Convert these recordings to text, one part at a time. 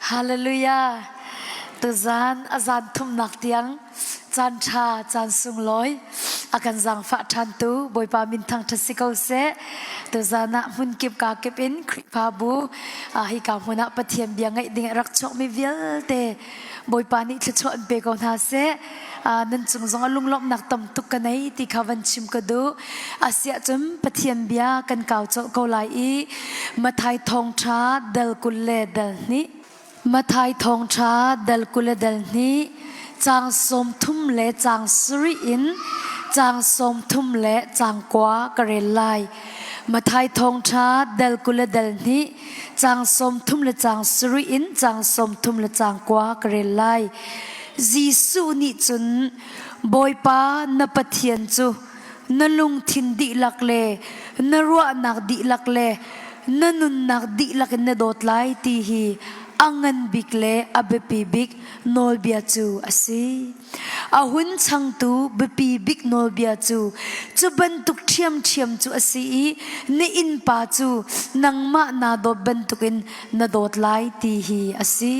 Hallelujah. Tuzan a zan thumnak tiang caan ṭha caan sunglawi a kan zaangfah ṭhantu Bawipa min thangṭhat si ko seh. Tuzan ah hmunkip kaa kip in Khrihfabu hika hmun ah Pathian bia ngaih ding a rak chuakmi vialte Bawipa nih thluachuah in pe ko hna seh. Nan cung zong ah lunglawmhnak tam tuk ka nei ti kha van chim ka duh. Asiahcun Pathian bia kan kau colh ko lai i Matthai thawngṭha dal 20 le dal hnih Matthai thawngṭha dal 20 le dal hnih caang 30 le caang sarih in caang 30 le caang kua ka rel lai. Matthai thawngṭha dal 20 le dal hnih caang 30 le caang sarih in caang 30 le caang kua ka rel lai. Jesuh nih cun Bawipa na Pathian cu na lungthin dihlak le na ruahnak dihlak le na nunnak dihlak in na dawt lai ti hi a ngan bik le a biapi bik nawlbia cu a si. A hun changtu biapi bik nawlbia cu cu bantuk ṭhiamṭhiam cu a si i na innpa cu nangmah naa dawt bantukin na dawt lai ti hi a si.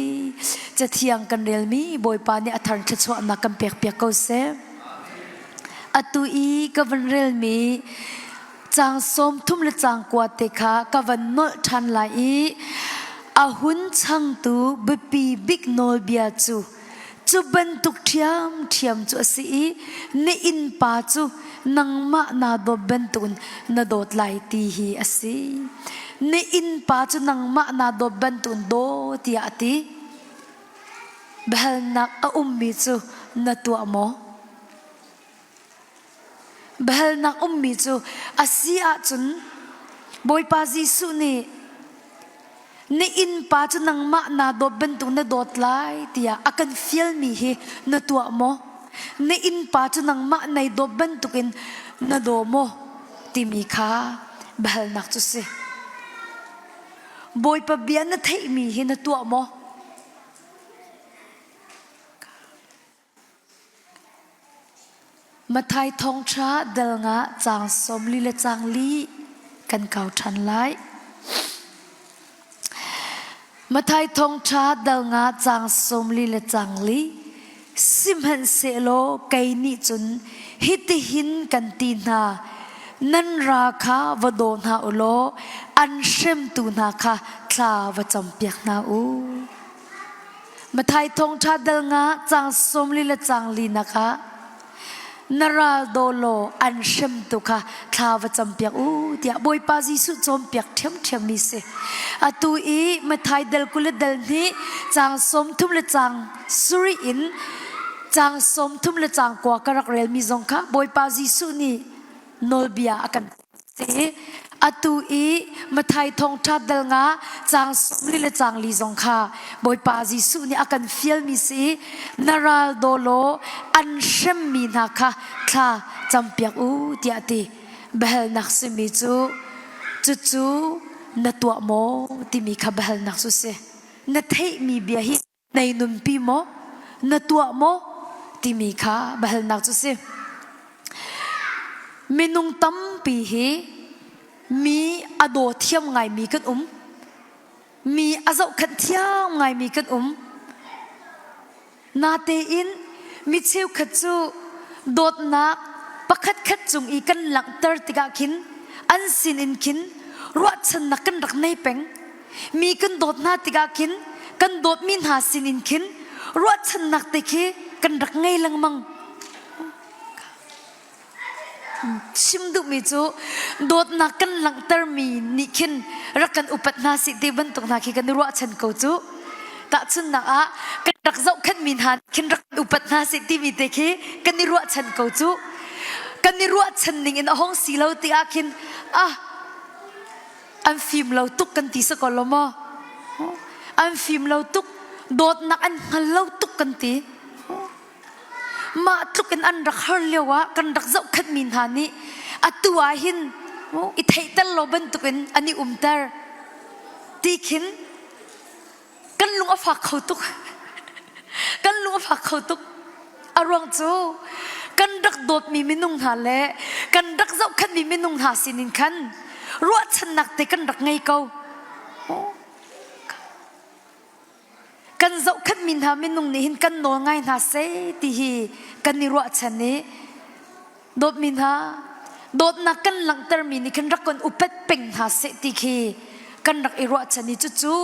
Cathiang kan relmi Bawipa nih a thar thluachuahnak kan pekpiak ko seh. Atu i ka van relmi caang 30 le caang kua te kha ka van nolh ṭhan lai i a hun changtu biapi bik nawlbia cu cu bantuk ṭhiamṭhiam cu a si i na innpa cu nangmah naa dawt bantukin na dawt lai ti hi a si. Na innpa cu nangmah naa dawt bantukin daw tiah a ti. Biahalnak a ummi cu na tuah maw? Biahalnak ummi cu a si ahcun Bawipa Jesuh nih na innpa cu nangmah naa dawt bantuk na dawt lai tiah a kan fialmi hi na tuah maw? Na innpa cu nangmah nai dawt bantukin na daw maw? timi kha biahalnak cu si. Bawipa bia na theihmi hi na tuah maw? Matthai thawngṭha dal nga caang 40 le caang li kan kau ṭhan lai. Matthai thawngṭha dal nga caang 40 le caang li Sihmanhsehlaw kei nih cun hitihin kan ti hna nan ra kha va daw hna u law an hremtu hna kha thla va campiak hna u. Matthai thawngṭha dal nga caang 40 le caang linak ah na ral daw law an hremtu kha thla va campiak u tiah Bawipa Jesuh cawnpiak ṭhiamṭhiammi si. Atu i Matthai dal 20 le dal hnih caang 30 le caang sarih in caang 30 le caang kua ka rak relmi zong kha Bawipa Jesuh nih nawlbia a kan Si. Atu i Matthai thawngṭha dal nga caang 40 le caang li zong kha Bawipa Jesuh nih a kan fialmi si i na ral daw law an hremmi hna kha thla campiak u tiah a ti. Biahalnak simi cu cucu na tuah maw timi kha biahalnak cu si. Na theihmi bia hi Nei nunpi maw? Na tuah maw? timi kha biahalnak cu si. Minung tampi hi mi a daw thiam ngaimi kan um. Mi a zohkhenh thiam ngaimi kan um. Natein mi cheukhat cu dawtnak pakhatkhat cung i kan langhter tikah khin an sinin khin ruahchannak kan rak nei peng. Mi kan dawt hna tikah khin kan dawtmi hna sinin khin ruahchannak te khi kan rak ngei lengmang. Chim duhmi cu dawtnak kan langhtermi nih khin rak kan upat hna sih ti bantuk hna khi kan i ruahchan ko cu. Tahchunhnak ah kan rak zohkhenhmi hna khin rak kan upat hna sih timi te khi kan i ruahchan ko cu. Kan i ruahchan ning in a hong si lo ti ah khin ah an fim lo tuk kan ti si ko lo maw an fim lo tuk dawtnak an hngal lo tuk kan ti mah tluk in an rak har lio ah kan rak zohkhenhmi hna nih atu ah hin i theihter lo bantukin an i umter ti khin kan lung a fak kho tuk kan lung a fak kho tuk a ruang cu kan rak dawtmi minung hna le kan rak zohkhenhmi minung hna sinin khan ruahchannak te kan rak ngei ko. zohkhenhmi hna minung nih hin kan nawl ngai hna seh ti hi kan i ruahchan i dawtmi hna dawtnak kan langhtermi nih khin rak kan upat peng hna seh ti khi kan rak i ruahchan i cucu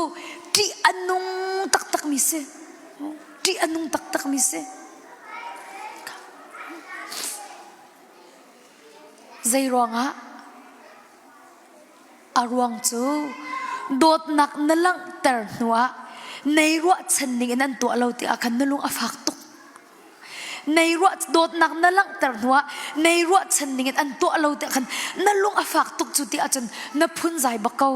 ṭih a nung taktakmi si ṭih a nung taktakmi si Zei ruangah? A ruang cu dawtnak na langhter hnuah nei ruahchan ning in an tuah lo tikah khan na lung a fak tuk. Nei ruah dawtnak na langhter hnuah nei ruahchan ning in an tuah lo tikah khan na lung a fak tuk cu ti ahcun na phunzai bak ko.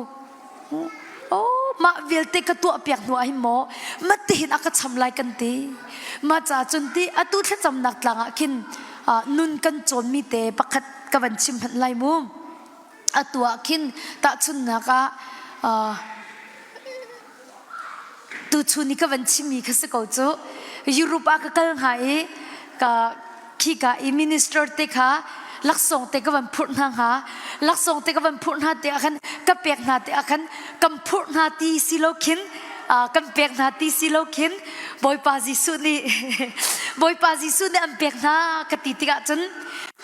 Oh, mah vialte ka tuah piak hnu ah hin maw matihin a ka cham lai kan ti. Mah ca cun ti atu thlacamnak tlang ah khin nun kan cawnmi te pakhat ka van chim hmanh lai mu. Atu ah khin tahchunhnak ah tuchun i ka van chimmi kha si ko cu. Europe ah ka kal hnga i ka khika i minister te kha laksawng te ka van phurh hna hnga laksawng te ka van phurh hna te ah khan ka pek hna te ah khan kan phurh hna ti si lo khin kan pek hna ti si lo khin Bawipa Jesuh nih Bawipa Jesuh nih an pek hna ka ti tikah cun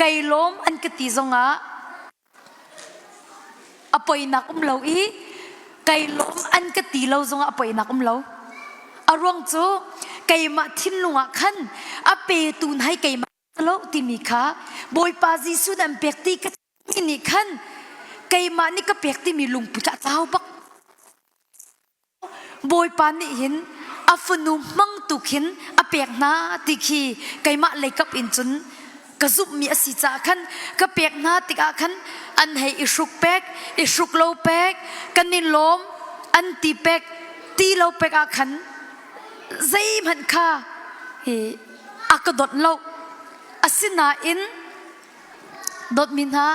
kai lawm an ka ti zongah A poinak um lo i kai lawm an ka ti lo zongah a poinak um lo. A ruang cu keimah thinlung ah khan a petu hna hi keimah lo timi kha Bawipa Jesuh nih an pek ti ka mi nih khan keimah nih ka pek timi lungput a tlau bak. Bawipa nih hin a fanu hmang tu khin a pek hna ti khi keimah leikap in cun ka zumhmi a si caah khan ka pek hna tikah khan an hei i hruk pek i hruk lo pek kan i lawm an ti pek ti lo pek ah khan zeihmanh kha hi a ka dawt lo asinain dawtmi hna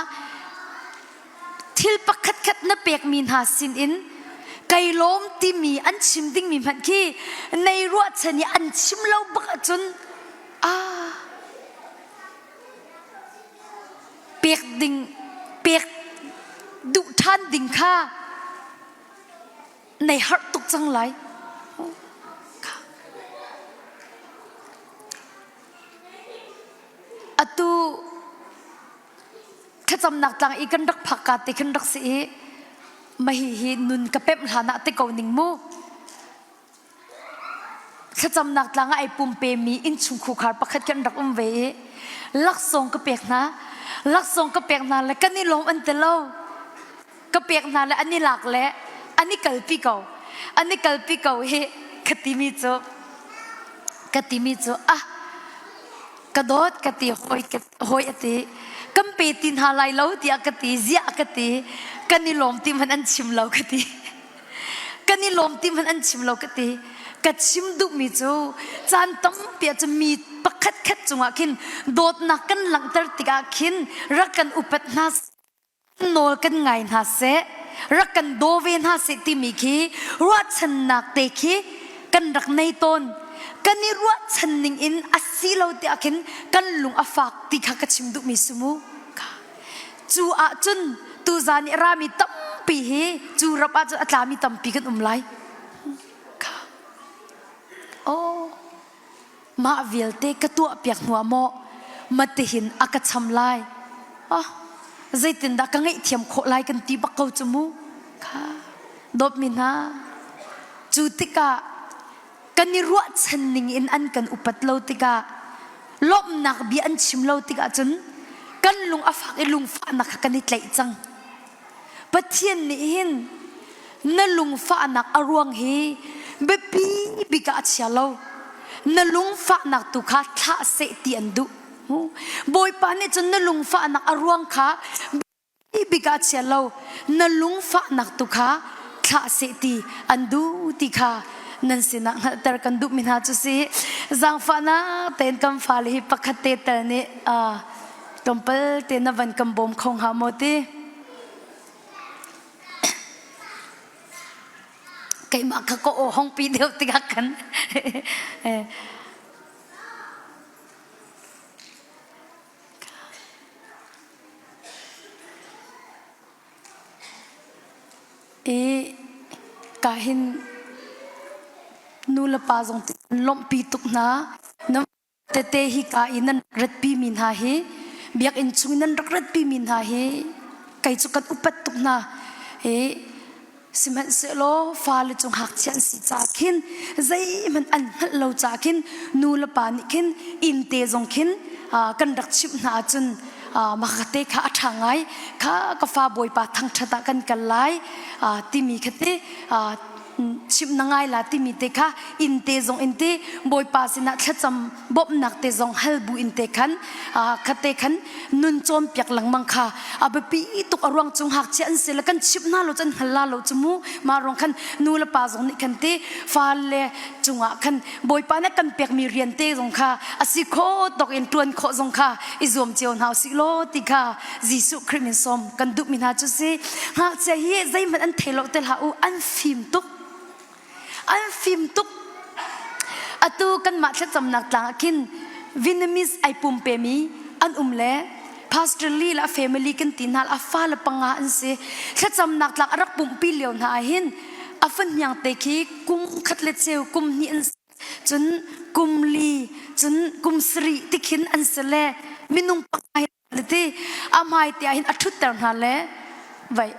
thil pakhatkhat na pekmi hna sinin kai lawm timi an chim dingmi hmanh khi nei ruahchan i an chim lo bak ahcun ah pek ding pek duh ṭhan ding kha nei harh tuk cang lai. Atu thlacamnak tlang i kan rak phak ka te khan rak si i mahi hi nun ka pemh hlan ah te ko ning mu thlacamnak tlang ah ai pumpe mi innchung khukhar pakhat kan rak um ve i laksawng ka pek hna laksawng ka pek hna le kan i lawm an ti lo ka pek hna le an i lak le an i kalpi ko an i kalpi ko hi ka timi cu ka timi cu ah ka dawt ka ti hawi hawi a ti kan pe ti hna lai lo tiah ka ti ziah ka ti kan i lawm ti hmanh an chim lo ka ti kan i lawm ti hmanh an chim lo ka ti ka chim duhmi cu caan tampi ah cun mi pakhat khat cungah khin dawtnak kan langhter tikah khin rak kan upat hna nawl kan ngai hna seh rak kan daw ve hna seh timi khi ruahchannak te khi kan rak nei tawn kan i ruahchan ning in a si lo tiah khin kan lung a fak ti kha ka chim duhmi si mu cu ah cun tuzan i rami tampi hi cu rap ah cun a tlami tampi kan um lai kha oh mah vialte ka tuahpiak hnuah maw matihin a ka cham lai oh zeitindah ka ngaihthiam khawh lai kan ti bak ko cu mu kha dawtmi hna cu tikah kan i ruahchan ning in an kan upat lo tikah lawmhnak bia an chim lo tikah cun kan lung a fak i lungfahnak kha kan i tlaih cang Pathian nih hin na lungfahnak a ruang hi biapi bik ah a chia lo. Na lungfahnak tu kha thlah seh ti an duh. Bawipa nih cun na lungfahnak a ruang kha biapi bik ah a chia lo. Na lungfahnak tu kha thlah seh ti an duh ti kha nan sinah hngalhter kan duhmi hna cu si. Zaangfahnak tein kan fale hi pakhat te tal nih tlawmpal te na van kan bawm kho hnga maw ti keimah kha ka aw hong pi deuh tikah khan I ka hin Nu le pa zong lawmhpi tuk hna. Nan tete hi ka i nan ratpi mi hna hi biakinn chung nan rak ratpi mi hna hi kei cu kan upat tuk hna. I Sihmanhsehlaw fale cu ngakchia an si ca khin zeihmanh an hngalh lo ca khin nu le pa nih khin inn te zong khin kan rak chimh hna ahcun mah te kha a ṭha ngai kha ka fa bawipa thangṭhat ah kan kal lai timi kha ti chimh na ngai la timi te kha inn te zong in ti bawipa sinah thlacam bawmhnak te zong hal bu in te khan kha te khan nun cawnpiak lengmang kha a biapi tuk a ruang cu ngakchia an si le kan chimh hna lo can hngal la lo cu mu mah ruang khan nu le pa zong nih khan ti fale cungah khan bawipa nih kan pekmi rian te zong kha a si kho tawk in ṭuan khawh zong kha i zuam cio hna usih law ti kha Jesuh Khrih min sawm kan duhmi hna cu si ngakchia hi zeihmanh an thei lo te hlah u an fim tuk An fim tuk. Atu kanmah thlacamnak tlang ah khin Vietnamese ai pumpemi an um le Pastor Lee le a family kan ti hna a fale panga an si. Thlacamnak tlang a rak pumhpi lio hna ah hin a fahniang te khi kum khat le cheu kum hnih an si. Cun kum li cun kum sarih ti khin an si le minung panga hi ti a hmai te ah hin a ṭhutter hna le vai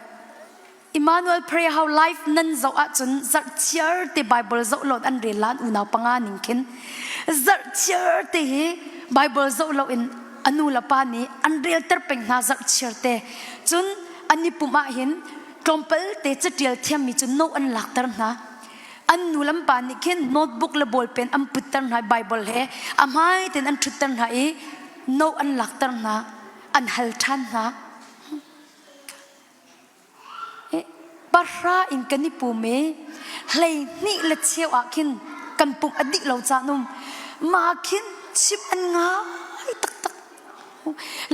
Emmanuel Prayer House live nan zoh ahcun zarhchiar te Bible zoh lo an rel lan unau panga ning khin zarhchiar te hi Bible zoh lo in anu le pa nih an relter peng hna zarhchiar te cun an i pumh ah hin tlawmpal te catial thiammi cu no an lakter hna an nu lam pa nih khin notebook le ballpen an putter hna Bible he a hmai ten an ṭhutter hna i no an lakter hna an hal ṭhan hna Pahra in kan i pum i 12 le cheu ah khin kan pumh a dih lo caan um mah khin chimh an ngai taktak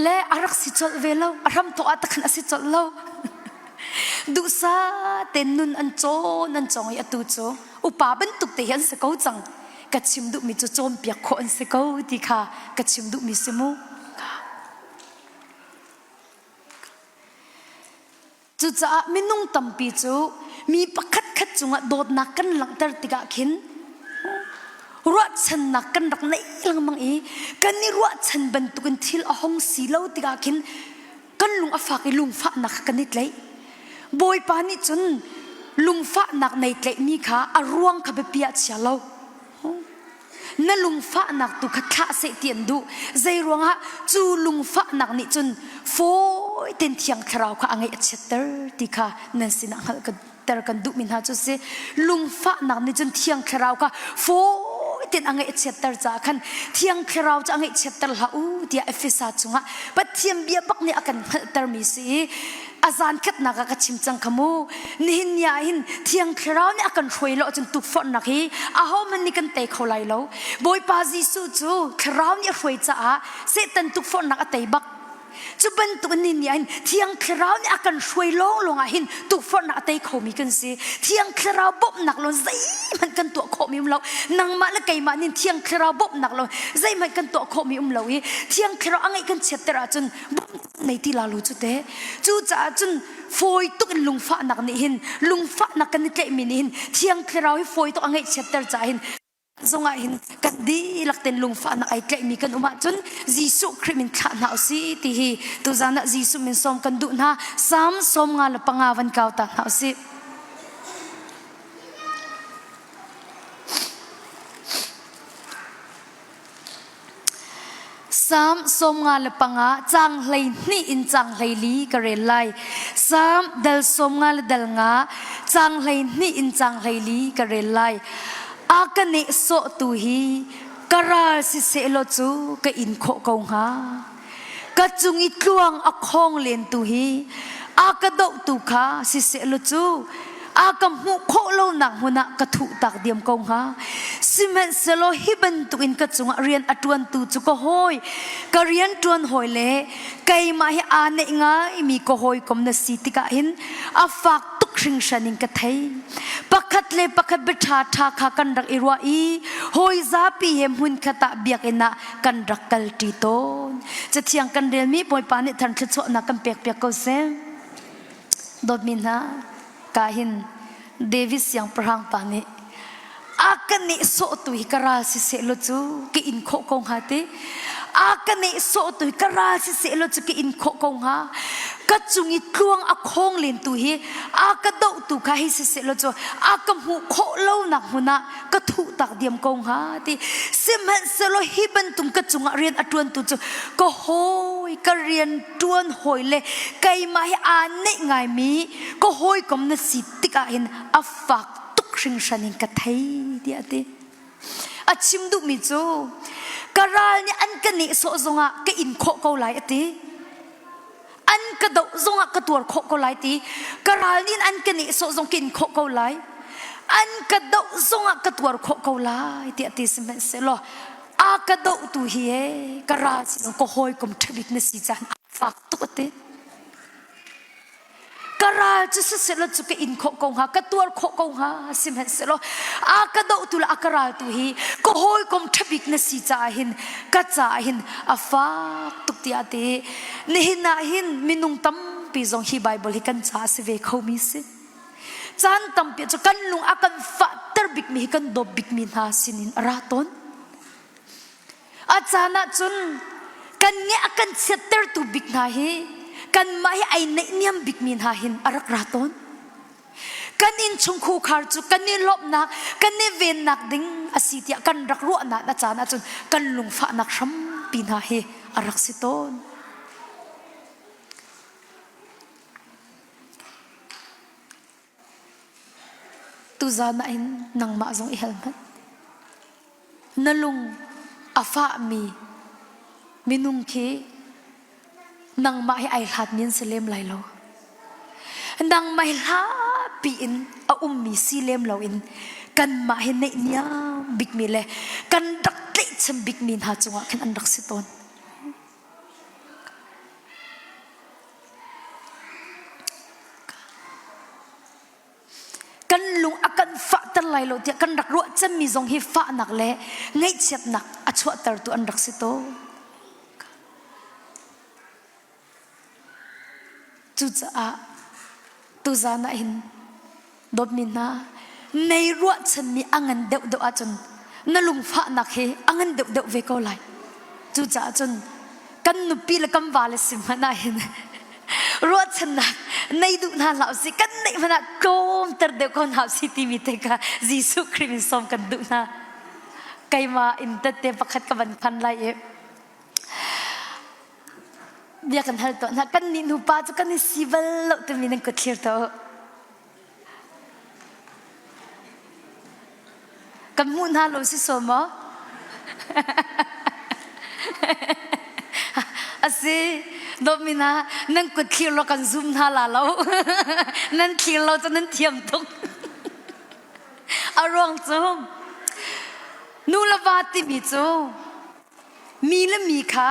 le a rak si colh ve lo a hramthawk ah takhan a si colh lo duhsa tein nun an cawn an cawng i atu cu upa bantuk te hi an si ko cang ka chim duhmi cu cawnpiak khawh an si ko ti kha ka chim duhmi si mu Cucaah minung tampi cu mi pakhatkhat cungah dawtnak kan langhter tikah khin ruahchannak kan rak neih lengmang i kan i ruahchan bantukin thil a hong si lo tikah khin kan lung a fak i lungfahnak kha kan i tlaih. Bawipa nih cun lungfahnak nei tlaihmi kha a ruang kha biapi ah chia lo. Na lungfahnak tu kha thlah seh ti an duh. Zei ruangah cu lungfahnak nih cun fawi tein thiang thlarau kha a ngaih a chiatter ti kha nan sinah hngalh ka ter kan duhmi hna cu si. Lungfahnak nih cun thiang thlarau kha fawi tein a ngaih a chiatter caah khan thiang thlarau cu a ngaih chiatter hlah u tiah Efesa chungah Pathian bia bak nih a kan hngalhtermi si i a zan khatnak ah ka chim cang kha mu nihin ni ah hin thiang thlarau nih a kan hruai lo ahcun tukforhnak hi ahohmanh nih kan tei kho lai lo bawipa jesuh cu thlarau nih a hruai caah satan tukforhnak a tei bak cu bantuk ni ni ah hin thiang thlarau nih a kan hruai lawng lawng ah hin tukforhnak a tei khomi kan si thiang thlarau bawmhnak lo zeihmanh kan tuah khawhmi um lo nangmah le keimah nih thiang thlarau bawmhnak lo zeihmanh kan tuah khawhmi um lo i thiang thlarau a ngeih kan chiatter ahcun nei ti la lo cu te cucaah cun fawi tuk in lungfahnak nih hin lungfahnak kan i tlaihmi nih hin thiang thlarau hi fawi tuk a ngaihchiatter caah hin zongah hin kan dihlak ten lungfahnak ai tlaihmi kan um ahcun Jesuh Khrih min thlah hna usih ti hi tuzan ah Jesuh min sawm kan duh hna Salm 55 van kau ta hna usih Salm 55 caang 12 in caang 14 ka rel lai. Salm dal 50 le dal nga caang 12 in caang 14 ka rel lai. A ka nehsawhtu hi ka ral siseh law cu ka in khawh ko hnga. Ka cung i tluang a khawng lentu hi a ka dohtu kha siseh law cu a ka hmuh khawh lonak hmun ah ka thuh tak diam ko hnga. Sihmanhsehlaw hi bantukin ka cungah rian a ṭuantu cu ka hawi, ka rian ṭuan hawi le keimah hi aa neih ngaimi ka hawikom na si tikah hin a fak tuk hringhran in ka thei. Pakhat le pakhat bia ṭhaṭha kha kan rak i ruah i hawi zapi he hmunkhat ah biakinn ah kan rak kalṭi tawn. Cathiang kan relmi Bawipa nih than thluachuahnak kan pekpiak ko seh. Dawtmi hna, ka hin David siangpahrang pa nih a ka nehsawhtu hi ka ral siseh law cu ka in khawh ko hnga ti. A ka nehsawhtu hi ka ral siseh law cu ka in khawh ko hnga. Ka cung i tluang a khawng lentu hi a ka dohtu kha hei siseh law cu a ka hmuh khawh lonak hmun ah ka thuh tak diam ko hnga ti. Sihmanhsehlaw hi bantuk ka cungah rian a ṭuantu cu ka hawi ka rian ṭuan hawi le keimah hi aa neih ngaimi ka hawikom na si tikah hin a fak tuk hringhran in ka thei tiah a ti. A chim duhmi cu ka ral nih an ka nehsawh zongah ka in khawh ko lai a ti. An ka doh zongah ka tuar khawh ko lai ti. Ka ral nih an ka nehsawh zong ka in khawh ko lai. An ka doh zongah ka tuar khawh ko lai tiah ti sihmanhsehlaw a ka dohtu hi e ka ral si lo ka hawikom ṭhabik na si caan a fak tuk a ti. Ka ral cu siselaw cu ka in khawh ko hnga, ka tuar khawh ko hnga, sihmanhsehlaw a ka dohtu le a ka raltu hi ka hawikom ṭhabik na si caah hin ka caah hin a fak tuk tiah a ti. Nihin ah hin minung tampi zong hi Baibal hi kan caah a si ve khomi si. Caan tampi cu kan lung a kan fahter bikmi hi kan dawt bikmi hna sinin a ra tawn. A caan ahcun kan nge a kan chiattertu bik hna hi kanmah hi ai neihniam bikmi hna hin a rak ra tawn. Kan innchung khukhar cu kan i lawmhnak, kan i vennak ding a si tiah kan rak ruahnak a caan ahcun kan lungfahnak hrampi hna hi a rak si tawn. Tuzan ah hin nangmah zong i hal hmanh. Na lung a fahmi minung khi nangmah hi ai hlatmi an si lem lai lo. Nangmah hi hlapi in a ummi si lem loin kanmah hi neihniam bikmi le kan rak tlaihchan bikmi hna cungah khin an rak si tawn. Kan lung a kan fahter lai lo tiah kan rak ruah cemmi zong hi fahnak le ngaihchiatnak a chuahtertu an rak si tawn. Cucaah tuzan ah hin dawtmi hna nei ruahchanmi a ngan deuhdeuh ahcun na lungfahnak hi a ngan deuhdeuh ve ko lai. Cucaah cun kan nupi le kan vale si hmanh ah hin ruahchannak nei duh hna hlah usih kan neih hmanh ah tlawmter deuh ko hna usih timi te kha Jesuh Khrih min sawm kan duh hna. Keimah in tette pakhat ka van phan lai i bia kan hal tuah hna kan nih nupa cu kan i si bal lo timi nan kut thlir tuah u. Kan hmuh hna lo si so maw? A si, dawtmi hna, nan kut thlir law kan zum hna la lo. nan thlir lo cu nan thiam tuk. A ruang cu nu le va timi cu Mi le mi kha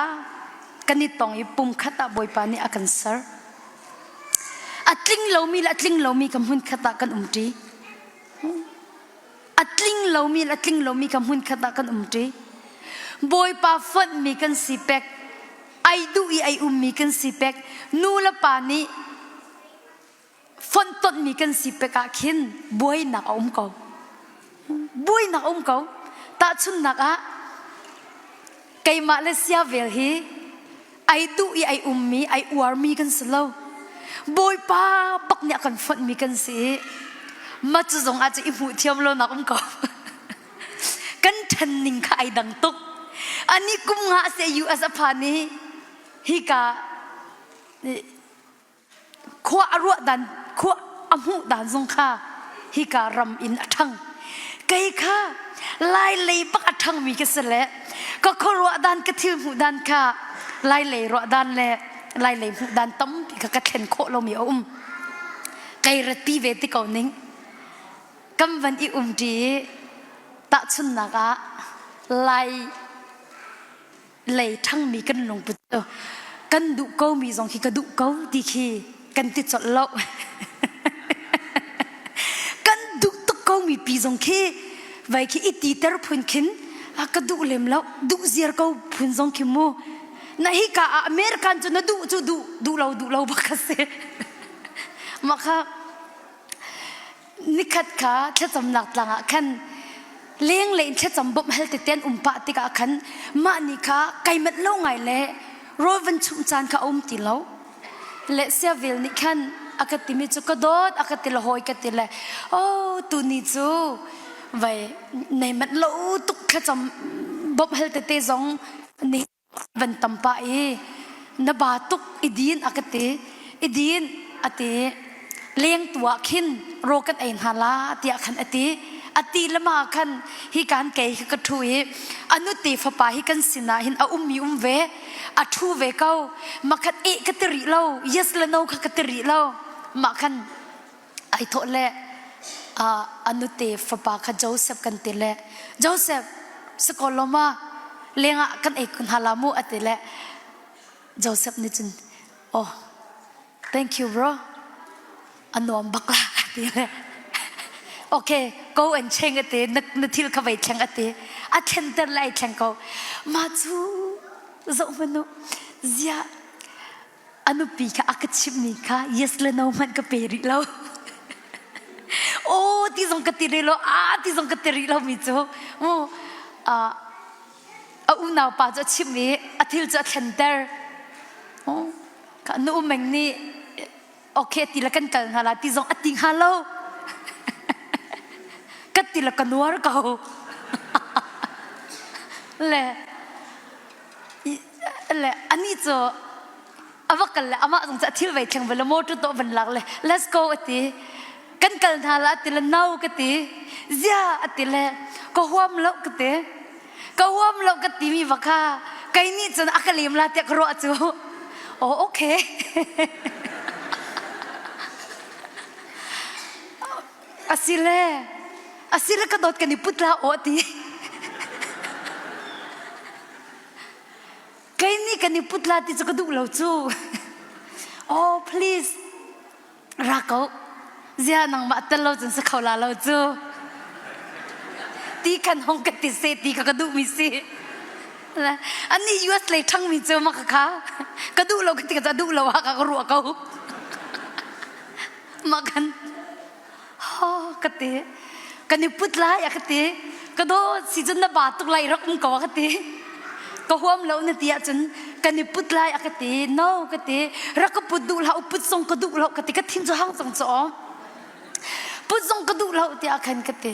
kan i tong i pumkhat ah Bawipa nih a kan ser. A tling lomi le a tling lomi ka hmunkhat ah kan umṭi. A tling lomi le a tling lomi ka hmunkhat ah kan umṭi. Bawipa fonhmi kan si pek, ai duh i ai ummi kan si pek, nu le pa nih fonhtonhmi kan si pek ah khin buainak a um ko. Buainak a um ko. Tahchunhnak ah keimah le siavel hi ai duh i ai ummi, ai uarmi kan si lo. Bawipa bak nih a kan fonhmi kan si i ma cu zong ah cu i hmuh thiam lonak um ko. kan ṭhen ning kha ai dang tuk. Ani kum nga a si US a phan i hika khua a ruah dan khua a hmuh dan zong kha hika ram in a ṭhang kei kha lai lei bak a ṭhangmi ka si le ka khuaruah dan ka thil hmuh dan kha lai lei ruah dan le lai lei hmuh dan tampi kha ka thlen khawh lomi a um kei rati ve ti ko ning kan van i umṭi i tahchunnak ah lai lei ṭhangmi kan lungput cu kan duh komi zong khi ka duh ko ti khi kan ti colh lo. kan duh tuk komi pi zong khi vai khi i titer phun khin ka duh lem lo duh ziar ko phun zong khi mu na hi ka ah American cu na duh cu duh duh lo duh lo bak a si mah kha nikhat kha thlacamnak tlang ah khan. Leng le in thlacam bawmh hal tete an um pah tikah khan mah ni kha kai manh lo ngai le rawl van chumh caan kha a um ti lo. Le siavel nih khan a ka timi cu ka dawt a ka ti le hawi ka ti le oh tuni cu vai nei manh lo tuk thlacam bawmh hal tete zong ni van tam pah i na ba tuk i din a ka ti i din a ti leng tu ah khin ro kan ei hna la tiah khan a ti a ti lama khan hi kan kei ka ṭhu i a nute fapa hi kan sinah hin a ummi um ve a ṭhu ve ko makhat eh ka ti rih lo yes le no kha ka ti rih lo mah khan ai thawh le a nute fapa kha Joseph kan ti le Joseph sakoloma lengah kan ei hna la mu a ti le Joseph nih cun oh thank you bro a nuam bak la a ti le okay go and change a ti na thil kha vei thleng a ti a thlenter le ai thleng ko mah cu zoh hmanh u ziah a nupi kha a ka chimhmi kha yes le no hmanh ka pe rih lo aw ti zong ka ti rih lo a ti zong ka ti rih lo mi cu mu a unau pa cu a chimh i a thil cu a thlenter ka nu meng nih okay ti le kan kal hnga la ti zong a ti hnga lo ka ti le ka nuar ko le Le anih cu a va kal le amah zong cu a thil vei thleng ve le motor to van lak le let's go a ti. Kan kal hna la ti le no ka ti. Zia a ti le ka huam lo ka ti. Ka huam lo ka ti mi va kha kei nih cun a ka lem la tiah ka ruah cu. Oh okay. Asile asile ka dawt kan i put la aw a ti. Kei nih kan i put la ti cu ka duh lo cu. Oh please ra ko. Zia nangmah tel lo cun si kho la lo cu. Ti kan hong ka ti se ti kha ka duh mi si. Ani US lei ṭhang mi cu maka kha ka duh lo ka ti ka duh lo ha ka ka ruah ko. Mah kan ka ti kan i put lai a ka ti ka dawt si cun na ba tuk lai rak um ko a ka ti ka huam lo na ti ahcun kan i put lai a ka ti no ka ti rak ka put duh hlah put zong ka duh lo ka ti ka thin cu hang cang cu aw put zong ka duh lo tiah khan ka ti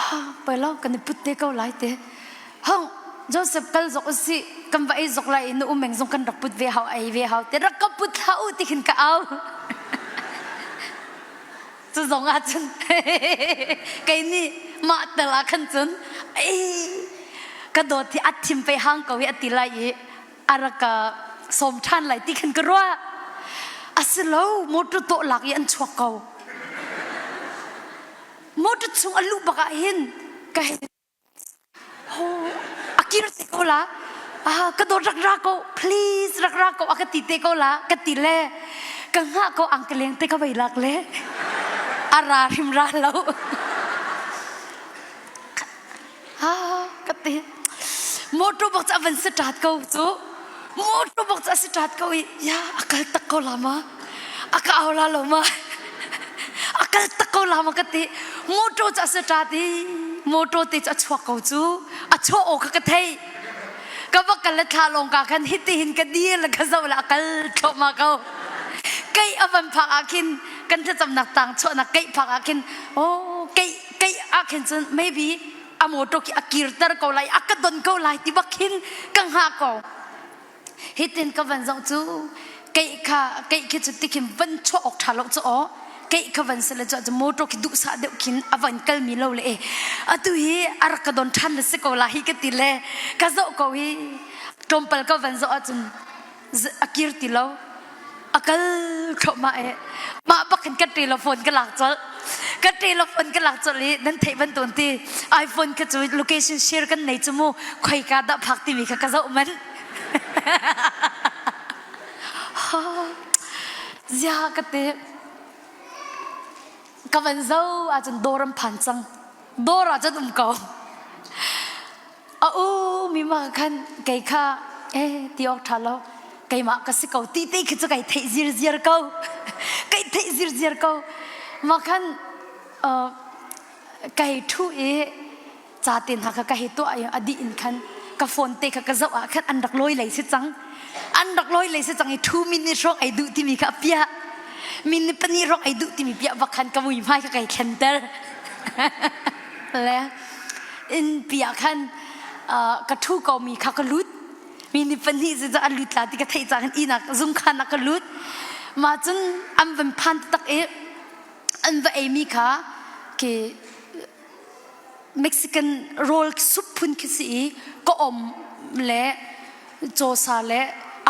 ha poi lo kan i put te ko lai te hong Joseph kal zok usih kan va ei zok lai i na umeng zong kan rak put ve hau ei ve hau te rak ka put hlah u ti khin ka au cu zong ah cun kei nih mah tel ah khan cun ei ka dawt hi a thim pe hang ko hi a ti lai i a rak ka sawm ṭhan lai ti khin ka ruah a si lo motor tawh lak i an chuak ko motor chung a luh bak ah hin ka hei a kir te ko la ah ka dawt rak ra ko please rak ra ko a ka ti te ko la ka ti le ka hngah ko ang ka leng te ka vei lak le a ra hrim ra lo ah ka ti motor bak cu a van si ṭat ko cu motor bak cu a si ṭat ko i ya a kal tak ko la ma a ka au la lo ma a kal tak ko la ma ka ti motor cu a si ṭat i motor te cu a chuak ko cu a chuah aw kha ka thei ka va kal le thla lawng ka khan hiti hin ka dir le ka zoh le a kal thluahmah ko keih a van phak ah khin kan thlacamnak tang chuahnak keih phak ah khin oh keih keih ah khin cun maybe a motor khi a kirter ko lai a ka don ko lai ti bak khin ka hngah ko hitin ka van zoh cu keih kha keih khi cu tikhin van chuah awk ṭha lo cu aw keih kha van sele cu motor khi duhsah deuh khin a van kal mi lo le e atu hi a rak ka don ṭhan le si ko la hi ka ti le ka zoh ko hi tlawmpal ka van zoh ahcun a kir ti lo a kal thluahmah e mah bak khan ka telephone ka lak colh ka telephone ka lak colh i nan theih bantuk ti iPhone kha cu location share kan nei cu mu khoika dah phak timi kha ka zoh man zia ka te ka van zo ahcun dawr an phan cang dawr ah cun um ko A u mi ma khan kei kha eh ti awk ṭha lo keimah ka si ko ti te khi cu kai theih zirziar ko kai theih zirziar ko ma khan kai ṭhu i. Ca te hna kha ka hei tuah i a dih in khan ka phone te kha ka zoh ah khan an rak lawi lei si cang. An rak lawi lei si cang i thu min nih hrawng ei duh timi kha a piah. Min nih pahnih hrawng ei duh timi piah bak khan ka mui hmai kha kai thlenter. Le inn pi ah khan ka ṭhu ko mi kha ka lut. Mi nih pahnih cu an lut la ti ka theih cang in ihnak zungkhan ah ka lut. Mah cun an van phan taktak i an va eimi kha khi Mexican rawl sup phun khi si i ka om le cawsa le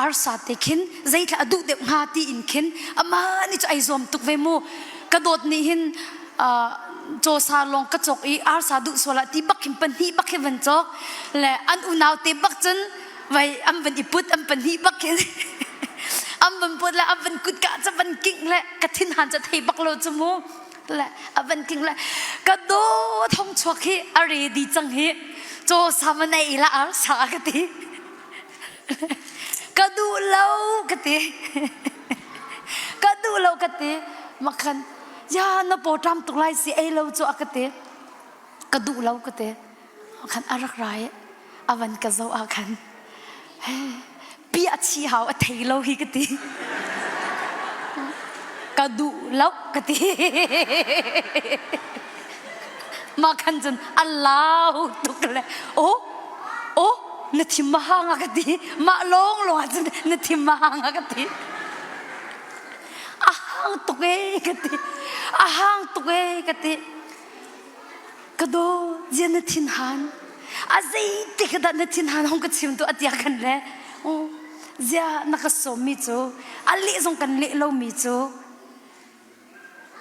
arsa te khin zeithla a duh deuh hnga ti in khin amah nih cu ai zuam tuk ve mu ka dawt nih hin cawsa lawng ka cawk i arsa duh sual ah ti bak hin pahnih bak hin van cawk le an unau te bak cun vai an van i put an pahnih bak hin an van put le an van kutka ca van kingh le ka thin han ca thei bak lo cu mu le a van king le ka dawt hong chuak hi a ready cang hi caw sa man ei la arsa ka ti ka duh lo ka ti ka duh lo ka ti makhan ya na paw ṭam tuk lai si ei lo cu a ka ti ka duh lo ka ti khan a rak rai a van ka zoh ah khan pi a chi hau a thei lo hi ka ti ka duh lo ka ti mah khan cun a lau tuk le o o na thim ma hang a ka ti mah lawng lawng ah cun na thim ma hang a ka ti a hang tuk e ka ti a hang tuk e ka ti Ka daw, zia na thin han. A zeitik dah na thin han hong ka chim tu atia kan le. Oh, zia na ka sawm mi cu a leh zong kan leh lo mi cu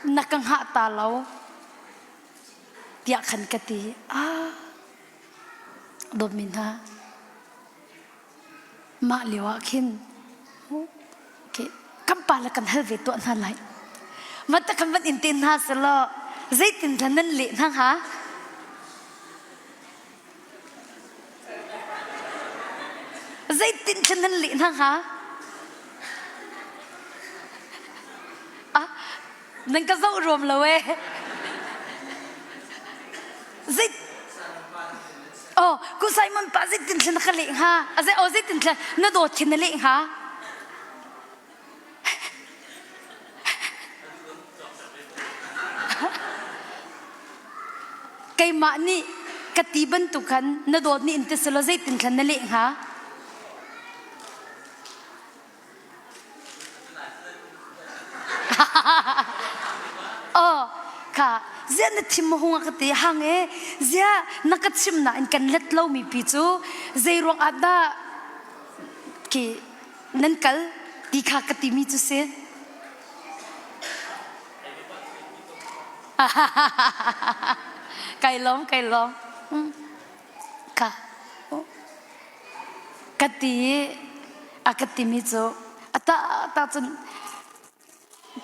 na ka hngah ta lo tiah khan ka ti. Ah, dawtmi hna, Mah lio ah khin kan pa le kan hal ve tuah hna lai. Mata kan van in te hna selaw zeitin dah nan leh hna hnga? Zeitin khan nan leh hna hnga? Ah, nan ka zoh ruam lo ee. Zei Oh, ku Simon pa zeitin thlen na ka leh hnga? A zei oh zeitin thlen na dawt khin na leh hnga? Keimah nih ka ti bantuk khan na dawt nih in ti selaw zeitin thlen na leh hnga? Oh, kha zia na thim hung a ka ti hang e zia na ka chim na in kan let lo mi pi cu zei ruang ah dah ki nan kal ti kha ka ti mi cu si kai lawm kai lawm ka Ka ti i a ka timi cu a ta ta cun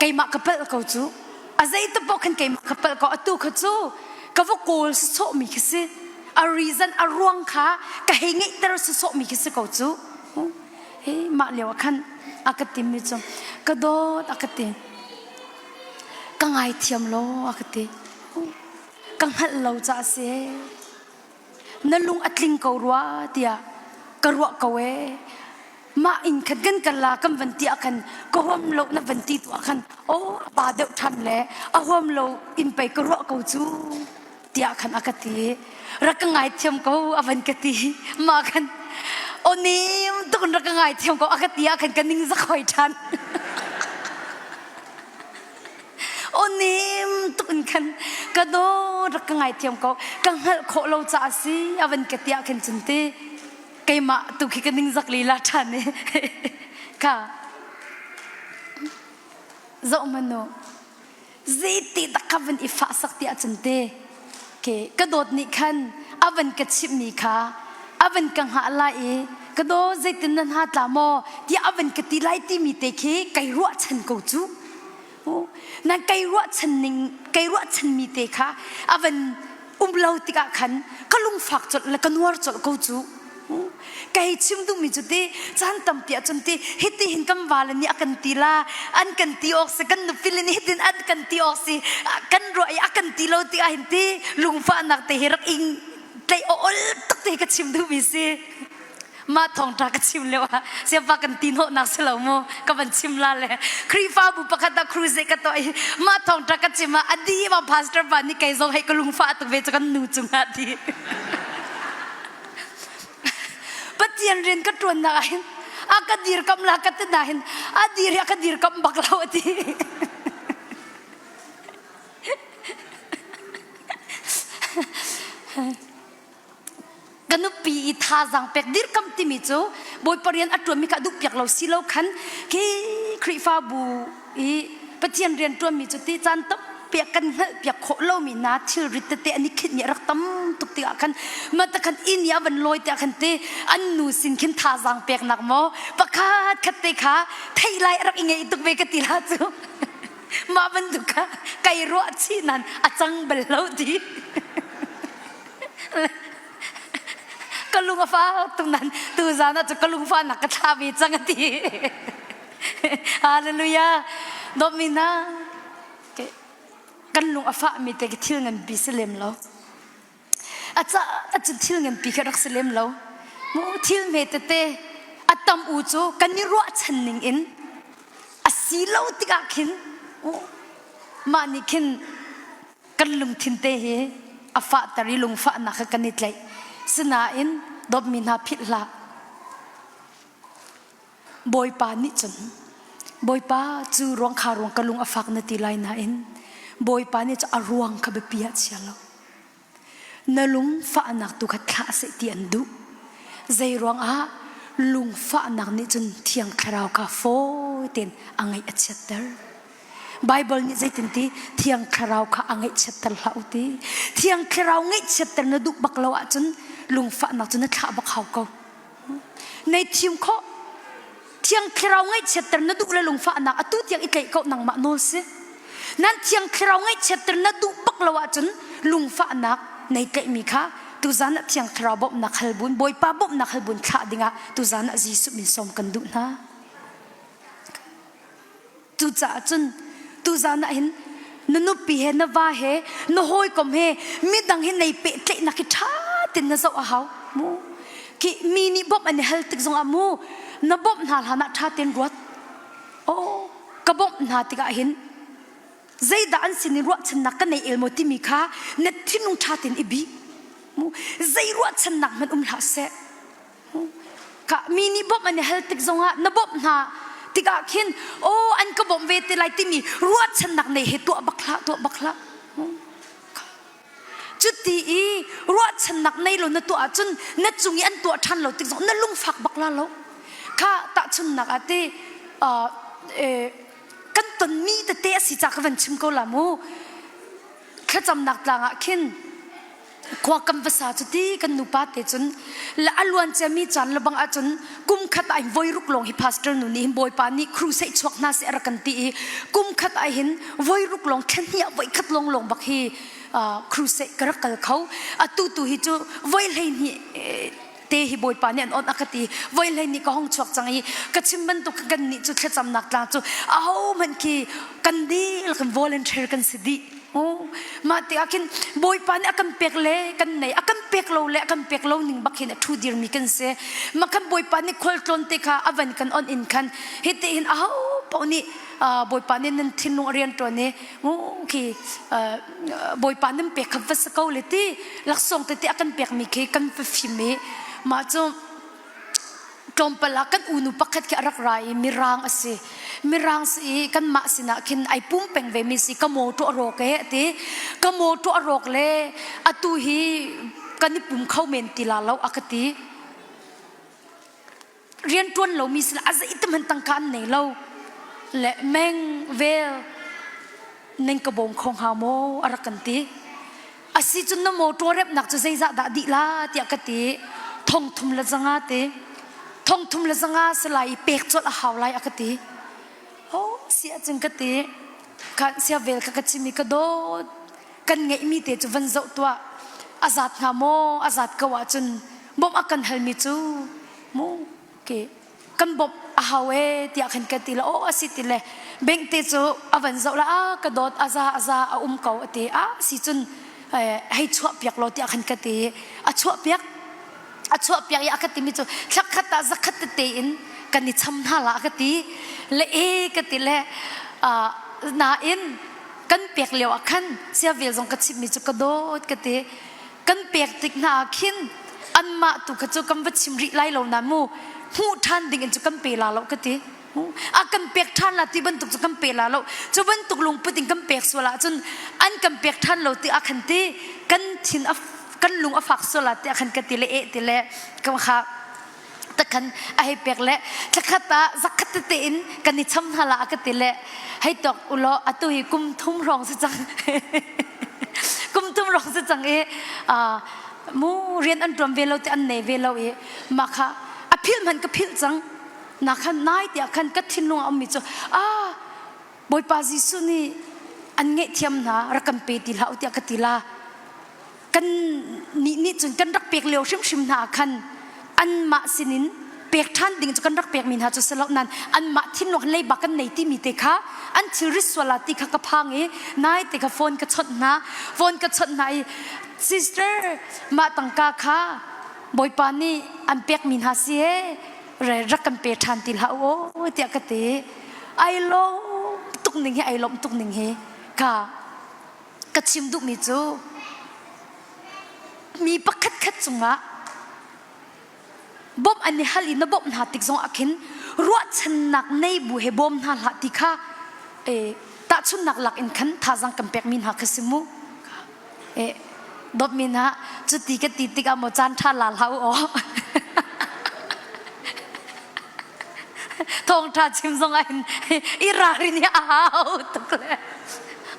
keimah ka palh ko cu a zei te paoh khan keimah ka palh ko atu kha cu ka va kawl sawhmi khi si a reason a ruang kha ka hei ngeihter sawhmi khi si ko cu hi mah lio ah khan a ka timi cu ka dawt a ka ti ka ngaithiam law a ka ti ka hngalh lo caah si na lung a tling ko rua tiah ka ruah ko ee mah inn khat kan kal la kan van ti ah khan ka huam lo na van ti tu ah khan oh a pa deuh ṭhan le a huam lo in pei ka ruah ko cu tiah khan a ka ti rak ka ngaithiam ko a van ka ti mah khan aw nim tuk in rak ka ngaithiam ko a ka ti ah khan ka ning za khoi ṭhan Aw nem tuk in khan ka daw rak ka ngaithiam ko ka hngalh khawh lo caah si a van ka tiah khin cun ti keimah tu khi ka ningzak lila ṭhan i kha zoh hmanh u zeiti dak ka van i fah sak tiah cun ti ke ka dawt nih khan a van ka chimhmi kha a van ka hngah lai i ka daw zeitin na hna tla maw tiah a van ka ti lai timi te khi kai ruahchan ko cu Nan kei ruahchan ning kei ruahchanmi te kha a van um lo tikah khan ka lungfak colh le ka nuar colh ko cu. Ka hei chim duhmi cu ti caan tampi ahcun ti hiti hin kan vale nih a kan ti la an kan ti awk si kan nupi le nih hitin an kan ti awk si kan ruah i a kan ti lo tikah hin ti lungfahnak te hi rak ing. tlaih a ol tuk te ka chim duhmi si. Mah thawngṭha ka chim lio ah siapa kan ti hnawhnak si lo mu ka van chim la le Khrihfabu pakhat ah crusade ka tuah i mah thawngṭha ka chim ah a di ma pastor pa nih kei zong hei ka lungfah tuk ve cu kan nu cungah ti. Pathian rian ka ṭuannak ah hin a ka dirkamh la ka ti na hin a dir hi a ka dirkamh bak lo a ti. Ka nupi i thazaang pek dirkamh timi cu Bawipa rian a ṭuanmi kha a duhpiak lo si lo khan khi Khrihfabu i Pathian rian ṭuanmi cu ti caan tampi ah kan hngalhpiak khawh lomi hna thilrit tete an i khinhmi a rak tam tuk tikah khan mah khan inn i a van lawi tiah khan ti an nu sin khin thazaang peknak maw pakhat khat te kha theih lai a rak i ngeih tuk ve ka ti la cu. Mah bantuk kha kai ruah chih nan a cang bal lo ti. Ka lung a fak tuk nan tuzaan ah cu ka lungfahnak ka thla ve cang a ti. Hallelujah. Dawtmi hna, kan lung a fahmi te khi thil nganpi si lem lo. A ca a cu thil nganpi khi rak si lem lo. Mu thil hme tete a tam u cu kan i ruahchan ning in a si lo tikah khin mah nih khin kan lungthin te hi a fahter i lungfahnak kha kan i tlaih. Sinain dawtmi hna philh hlah. Bawipa nih cun Bawipa cu ruang kha ruang ka lung a fak na ti lai nain Bawipa nih cun a ruang kha biapi ah chia lo. Na lungfahnak tu kha thlah seh ti an duh. Zei ruangah lungfahnak nih cun Thiang Thlarau kha fawi tein a ngaih a chiatter. Baibal nih zeitin ti Thiang Thlarau kha a ngaihchiatter hlah u ti. Thiang Thlarau ngaihchiatter na duh bak lo ahcun lungfahnak cu na thlah bak hau ko. Nei thim khawh. Thiang Thlarau ngaihchiatter na duh le lungfahnak atu tiang i tlaih ko nangmah nawl si. Nan Thiang Thlarau ngaihchiatter na duh bak lo ahcun lungfahnak nei tlaihmi kha tuzan ah Thiang Thlarau bawmhnak hal bun Bawipa bawmhnak hal bun thlah dingah tuzan ah Jesuh min sawm kan duh hna. Cucaah cun tuzan ah hin na nupi he na va he na hawikom he midang he nei pehtlaihnak hi ṭha tein na zoh a hau mu. Khi mi nih bawmh an i hal tik zongah mu na bawmh hna hlan ah ṭha tein ruat. Oh, ka bawmh hna tikah hin zeidah an sin in ruahchannak ka nei el maw timi kha na thinlung ṭha tein i bih. Mu zei ruahchannak hmanh um hlah seh. Mi nih bawmh an i hal tik zongah na bawmh hna tikah khin aw an ka bawmh ve te lai timi ruahchannak nei he tuah bak hlah tuah bak hlah. Cuti i ruahchannak nei lo na tuah ahcun na cung i an tuah ṭhan lo tik zong na lungfak bak la lo. Kha tahchunnak ah te kan tonmi tete a si ca ka van chim ko la mu. Thlacamnak tlang ah khin khua kan va sa cu ti kan nupa te cun le a luan ciami caan le bang ahcun kum khat ah hin voi ruk lawng hi pastor nu nih hin bawipa nih crusade chuak hna seh a rak kan ti i kum khat ah hin voi ruk lawng thla hnih ah voi khat lawng lawng bak hi crusade ka rak kal kho atu tu hi cu voi 12 te hi bawipa nih an on a ka ti voi 12 ka hong chuak cang i ka chim bantuk kan nih cu thlacamnak tlang cu aho hmanh khi kan dil kan volunteer kan si dih Mah tikah khin Bawipa nih a kan pek le kan nei, a kan pek lo le a kan pek lo ning bak hin a ṭhu dirmi kan si. Mah khan Bawipa nih khualtlawn te kha a van kan on in khan hiti hin aho paoh nih Bawipa nih nan thinlung a rian ṭuan i khi Bawipa nan pek kha va si ko le ti laksawng tete a kan pekmi khi kan va fim i mah cu tlawmpal ah kan unu pakhat khi a rak ra i mirang a si mirang si i kanmah sinah khin ai pum peng ve mi si ka mawṭaw a rawk e a ti ka mawṭaw a rawk le atu hi kan i pum kho men ti la lo a ka ti rianṭuan lomi sinah a zei te hmanh tangka an nei lo le meng vel nan ka bawm kho hnga maw a rak kan ti asi cun na mawṭaw remhnak cu zeizah dah dih la tiah ka ti thong thum le zanga ti thong thum le zanga si lai i pek colh a hau lai a ka ti ho si ahcun ka ti khan sia vel kha ka chim i ka dawt kan ngeihmi te cu van zoh tuah a zat hnga maw a zat ko ahcun bawmh a kan halmi cu mu ke kan bawmh a hau e tiah khan ka ti le aw a si ti le bank te cu a van zoh la a ka dawt a za a za a um ko a ti a si cun. Hei chuah piak law tiah khan ka ti. A chuah piak. A chuah piak i a ka timi cu thlakhat ah zakhat tete in kan i cham hna la a ka ti. Le e ka ti le nain kan pek lio ah khan sia vel zong ka chimmi cu ka dawt ka ti. Kan pek tik hna ah khin anmah tu kha cu kan va chim rih lai lo na mu hmuh ṭhan ding in cu kan pe la lo ka ti. A kan pek ṭhan la ti bantuk cu kan pe la lo. Cu bantuk lungput in kan pek sual ahcun an kan pek ṭhan lo ti ah khan ti kan thin a kan lung a fak sual ah tiah khan ka ti le eh ti le ka kha takhan a hei pek le thlakhat ah zakhat tete in kan i cham hna la a ka ti le hei tok ulaw atu hi kum thum hrawng si cang kum thum hrawng si cang i mu rian an ṭuan ve lo ti an nei ve lo i mah kha a philh hmanh ka philh cang na khan nai tiah khan ka thinlung a ummi cu ah Bawipa Jesuh nih an ngaihthiam hna rak kan pe ti hlah u tiah ka ti la kan nih nih cun kan rak pek lio hrimhrim hna ah khan anmah sinin pek ṭhan ding cu kan rak pekmi hna cu si lo nain anmah thinlung leiba kan nei timi te kha an thilrit sual ah ti kha ka phang i nai te kha phone ka chawnh hna phone ka chawnh hna i sister mah tangka kha Bawipa nih an pekmi hna si ee rak kan pe ṭhan ti hlah u aw tiah ka ti ai lawm tuk ning hi ai lawm tuk ning hi ka ka chim duhmi cu mi pakhat khat cungah bawmh an i hal i na bawmh hna tik zong ah khin ruahchannak nei bu he bawm hna hlah ti kha e tahchunhnak lak in khan thazang kan pekmi hna kha si mu e dawtmi hna cuti ka ti tikah maw caan ṭha la hlah u aw thawngṭha chim zong ah hin i ralrin hi a hau tuk le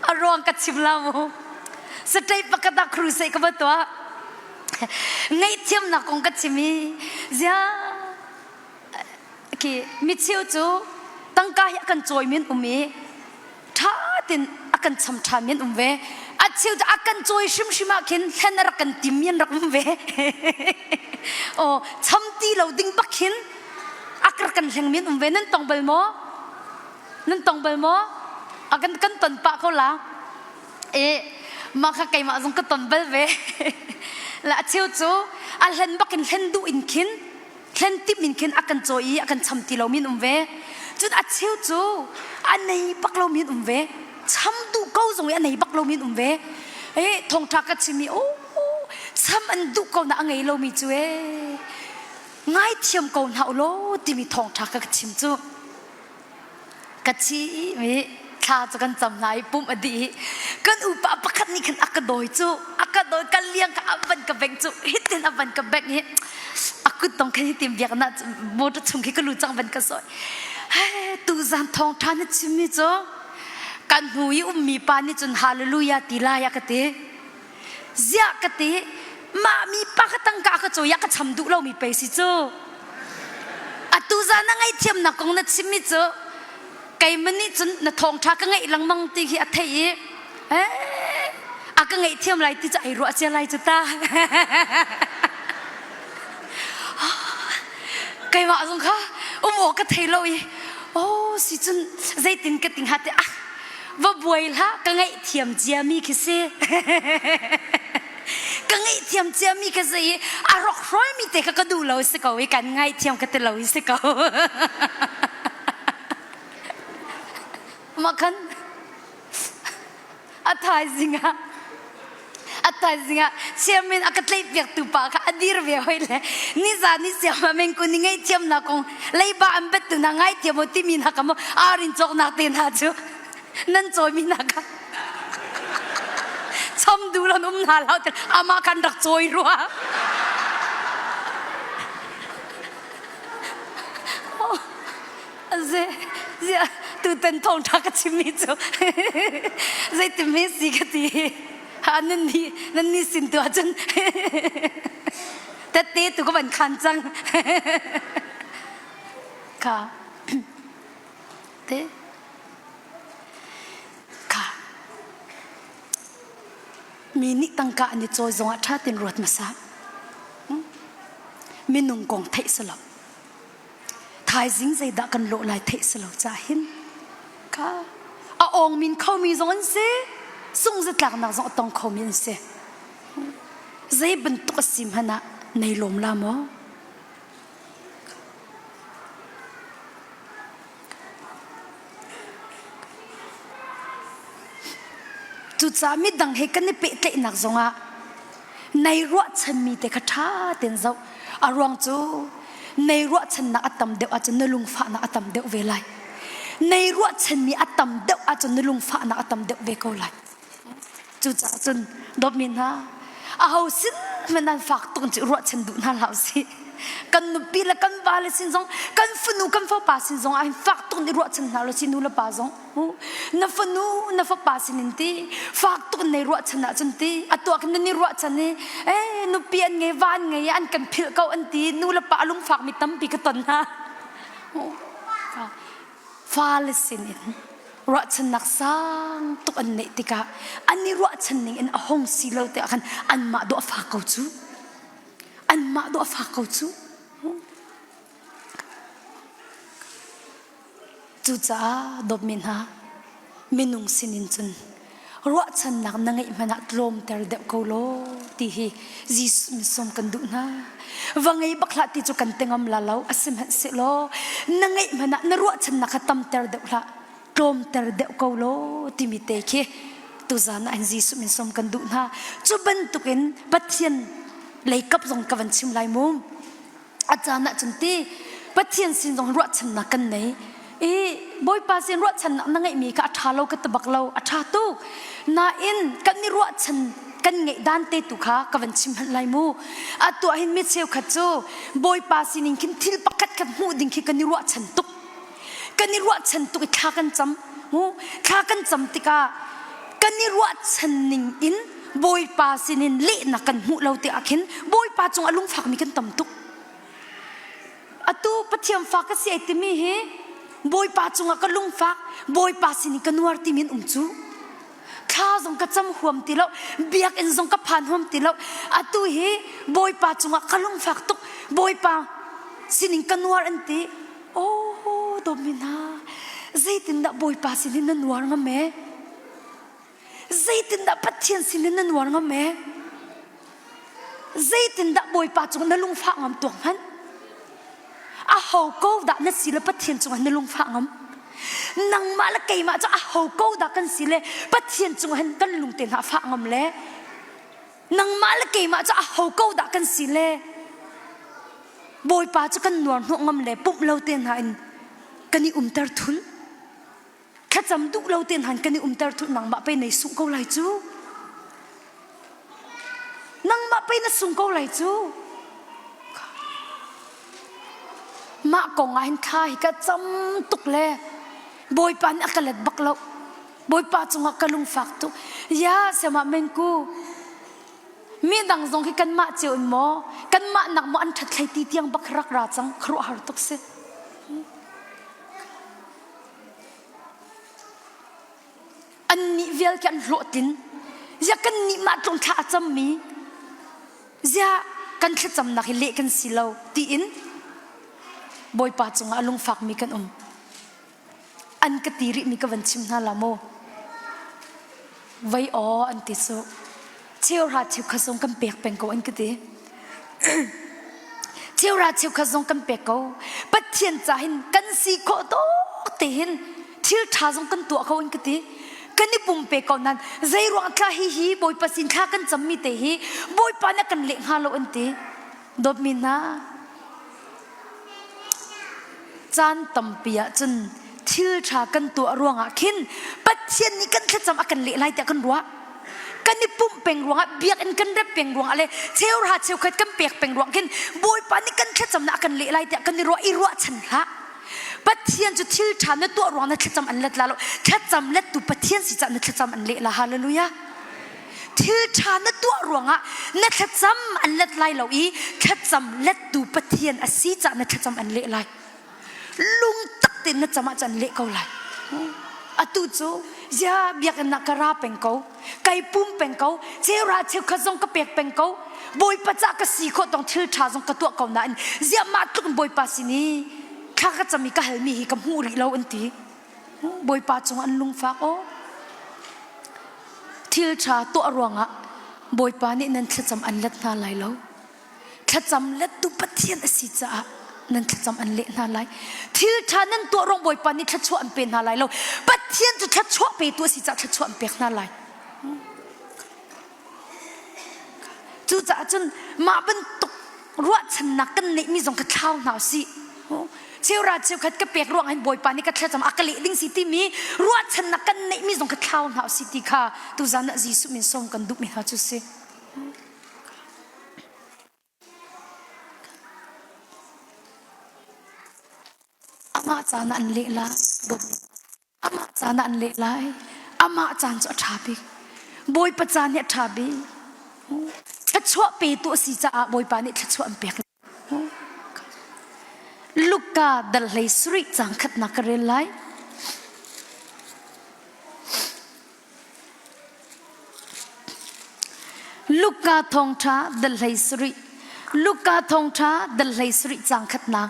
a ruang ka chim la mu satei pakhat ah crusade ka va tuah ngaihthiamnak kong ka chim i zia khi micheu cu tangka hi a kan cawi min um i ṭha tein a kan cham ṭhan mi an um ve a cheu cu a kan cawi hrimhrim ah khin hlen a rak kan tim mi an rak um ve aw cham ti lo ding bak khin a rak kan hleng mi an um ve nan tong bal maw nan tong bal maw a kan kan ton pah ko la e mah kha keimah zong ka ton bal ve la a cheu cu a hlen bak in hlen duh in khin thlen timh in khin a kan cawi i a kan cham ti lomi an um ve cun a cheu cu a nei bak lomi an um ve cham duh ko zong i a nei bak lomi an um ve e thawngṭha ka chim i o cham an duh ko na a ngei lomi cu e ngaithiam ko hna u law timi thawngṭha ka chim cu Ka thi i thla cu kan cam hna i pumh a dih i kan upa pakhat nih khan a ka dawi cu a ka dawi ka liang kha a van ka bengh cu hitin a van ka bengh i a kut tong khan hitin biakinn ah motor chung khi ka lu cang van ka sawi he tuzan thawngṭha na chimmi cu kan hnu i ummi pa nih cun hallelujah ti lai a ka ti Ziah ka ti mah mi pa ka tangka ka cawi ah ka cham duh lomi pei si cu. Atu zan na ngaihthiamnak kong na chimmi cu keimah nih cun na thawngṭha ka ngaih lengmang ti hi a theih i eh, a ka ngaihthiam lai ti cu ai ruah cia lai cu ta. Keimah zong kha um awk ka thei lo i oh si cun zeitin ka ti hnga ti ah va buai hlah ka ngaihthiam ciami khi si ka ngaihthiam ciami ka si i a rokhrawlmi te kha ka duh lo si ko i kan ngaihthiam ka ti lo i si ko mah khan A thaizing ah a thaizing ah chairman a ka tlaihpiaktu pa kha a dir ve hoi le nizan ni siam ah mengku ni ngaihthiamnak kong leiba an bettu hna ngaithiam u timi hna ka maw arin cawknak te hna cu nan cawimi hna kha cham duh lon um hna lo amah kan rak cawi rua Ze ziah tutan thawngṭha ka chimmi cu zeitin si ka ti ha nan nih nan nih sin tu ahcun tette tu ka van khan cang ka te ka mi nih tangka an i cawi zongah ṭha tin ruat hmasa minung kong theih si lo Thaizing zeidah kan lawh lai theih si lo ca hin ka a awng min khomi zong an si sungzatlaknak zong a tong khomi an si. Zei bantuk a si hmanh ah nei lawm la maw? Cucaah midang he kan i pehtlaihnak zongah nei ruahchanmi te kha ṭha tein zoh. A ruang cu nei ruahchannak a tam deuh ahcun na lungfahnak a tam deuh ve lai. Nei ruahchanmi a tam deuh ahcun na lungfahnak a tam deuh ve ko lai. Cucaah cun dawtmi hna, aho sin hmanh nan fak tuk in ruahchan duh hna hlah usih. Kan nupi le kan vale sin zong, kan fanu kan fapa sin zong ah hin fak tuk in ruahchan hna lo si nu le pa zong. Na fanu na fapa sin in ti fak tuk in nei ruahchan ahcun ti a tuah khin nan i ruahchan i eh nupi an ngei va an ngei an kan philh ko an ti nu le pa lungfak mi tampi ka ton hna. Fale sin in ruahchannak sang tuk an neih tikah an i ruahchan ning in a hong si lo tikah khan anmah dawh a fak ko cu. Anmah dawh a fak ko cu. Cucaah dawtmi hna, minung sinin cun ruahchannak na ngeih hmanh ah tlawmter deuh ko law ti hi Jesuh min sawm kan duh hna. Va ngei bak hlah ti cu kan ti ngam la lo. Asihmanhsehlaw na ngeih hmanh ah na ruahchannak kha tamter deuh hlah, tlawmter deuh ko law timi te khi tuzan ah hin Jesuh min sawm kan duh hna. Cu bantukin Pathian leikap zong ka van chim lai mu. A caan ah cun ti Pathian sin zong ruahchannak kan nei i Bawipa sin ruahchannak na ngeihmi kha a ṭha lo ka ti bak lo a ṭha tuk nain kan i ruahchan kan ngeih dan te tu kha ka van chim hmanh lai mu a tuah hin mi cheukhat cu Bawipa sinin khin thil pakhat khat hmuh ding khi kan i ruahchan tuk kan i ruahchan tuk i thla kan cam mu thla kan cam tikah kan i ruahchan ning in Bawipa sinin lehnak kan hmuh lo tikah khin Bawipa cung a lungfakmi kan tam tuk. Atu Pathian fa ka si ai timi hi Bawipa cungah ka lungfak, Bawipa sinin ka nuar timi an um cu. Thla zong ka cam huam ti lo, biakinn zong ka phan huam ti lo. Atu hi Bawipa cungah ka lungfak tuk, Bawipa sinin ka nuar an ti. Oh, dawmi hna, zeitindah Bawipa sinin na nuar ngam e? Zeitindah Pathian sinin na nuar ngam e? Zeitindah Bawipa cung na lungfah ngam tuak hmanh? A ho ko dah na si le Pathian cungah na lungfah ngam? Nangmah le keimah cu a ho ko dah kan si le Pathian cungah hin kan lungte hna fah ngam le? Nangmah le keimah cu a ho ko dah kan si le? Bawipa cu kan nuar hnawh ngam le pumh lo te hna in kan i umter thul. Thlacam duh lo te hna kan i umter thut nangmah pei nei sung ko lai cu. Nangmah pei na sung ko lai cu. Mah kong ah hin thla hi ka cam tuk le Bawipa nih a ka let bak lo. Bawipa cungah ka lungfak tuk. Ya siamah mengku mi dang zong hi kanmah cio in maw kanmah nak maw an ṭhat thlei ti tiang bak rak ra cang khuaruahhar tuk si. Annih vial khi an hlawhtlin. Ziah kannih mah tlung thla a cammi ziah kan thlacamnak hi leh kan si lo tiin Bawipa cungah a lungfakmi kan um. An ka ti rihmi ka van chim hna la maw? Vei aw an ti cu. Cheuhra cheukhat zong kan pek peng ko an ka ti. Cheuhra cheukhat zong kan pek ko. Pathian ca hin kan si khawh tawk te hin thil ṭha zong kan tuah ko an ka ti. Kan i pumpe ko nan zei ruang thla hi hi Bawipa sin thla kan cammi te hi Bawipa nih a kan leh hnga lo an ti. Dawtmi hna, Caan tampi ah cun thil ṭha kan tuah ruangah khin Pathian nih kan thlacam a kan leh lai tiah kan ruah. Kan i pumh peng ruangah, biakinn kan rep peng ruangah le cheuhra cheukhat kan pek peng ruang khin Bawipa nih kan thlacamnak a kan leh lai tiah kan i ruah i ruahchan hlah. Pathian cu thil ṭha na tuah ruang na thlacam an let la lo. Thlacam lettu Pathian si caah na thlacam an leh la. Hallelujah. Thil ṭha na tuah ruangah na thlacam an let lai lo i thlacam lettu Pathian a si caah na thlacam an leh lai. Lungtak tein na cam ahcun an leh ko lai. Atu cu zia biakinn ah ka ra peng ko, kai pum peng ko, cheura cheukhat zong ka pek peng ko, Bawipa cah ka si khawh tong thil ṭha zong ka tuah ko nain ziah mah tluk in Bawipa sin i thla ka cam i ka halmi hi ka hmuh rih lo an ti. Bawipa cung an lungfak aw. Thil ṭha tuah ruangah. Bawipa nih nan thlacam an let hna lai lo. Thlacam lettu Pathian a si caah nan thlacam an leh hna lai. Thil ṭha nan tuah ruang Bawipa nih thluachuah an pe hna lai lo. Pathian cu thluachuah petu a si caah thluachuah an pek hna lai. Cucaah cun mah bantuk ruahchannak kan neihmi zong kha thlau hna usih. Cheura cheukhat ka pek ruang hin Bawipa nih ka thlacam a ka leh ding si timi ruahchannak kan neihmi zong kha thlau hna usih ti kha tuzan ah Jesuh min sawm kan duhmi hna cu si. Amah caan ah an leh lai. Amah caan ah an leh lai. Amah caan cu a ṭha bik. Bawipa caan hi a ṭha bik. Thluachuah petu a si caah Bawipa nih thluachuah an pek. Luka dal hlei sarih caang khatnak ka rel lai. Luka thawngṭha dal hlei sarih Luka thawngṭha dal hlei sarih caang khatnak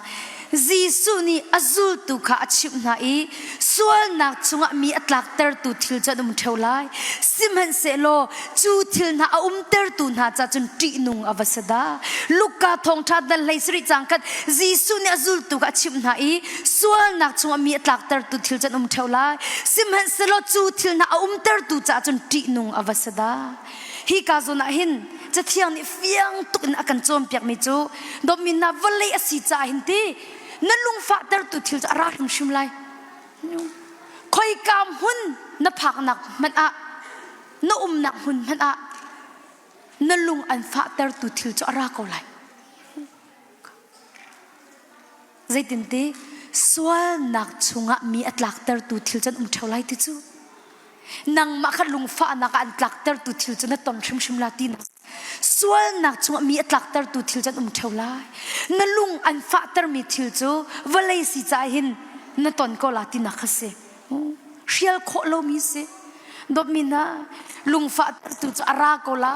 Jesuh nih a zultu kha a chimh hna i sualnak chungah mi a tlaktertu thil cu an um ṭheo lai. Sihmanhsehlaw cu thil hna a umtertu hna ca cun ṭihnung a va si dah. Luka thawngṭha dal hlei sarih caang khat Jesuh nih a zultu kha a chimh hna i sualnak chungah mi a tlaktertu thil cu an um ṭheo lai. Sihmanhsehlaw cu thil hna a umtertu caah cun ṭihnung a va si dah. Hi ka zawn ah hin Cathiang nih fiang tuk in a kan cawnpiakmi cu dawtmi hna vawlei a si caah hin ti na lungfahtertu thil cu a ra hrimhrim lai. Khoika hmun na phaknak hmanh ah na umnak hmun hmanh ah na lung an fahtertu thil cu a ra ko lai. Zeitinti sualnak chungah mi a tlaktertu thil cu an um ṭheo lai ti cu. Nangmah kha lungfahnak ah an tlaktertu thil cu na ton hrimhrim la ti Sualnak chungah mi a tlaktertu thil cu an um ṭheo lai. Na lung an fahtermi thil cu vawlei si caah hin na ton ko la tinak kha si. Hrial khawh lomi si. Dawtmi hna, lungfahtertu cu a ra ko la.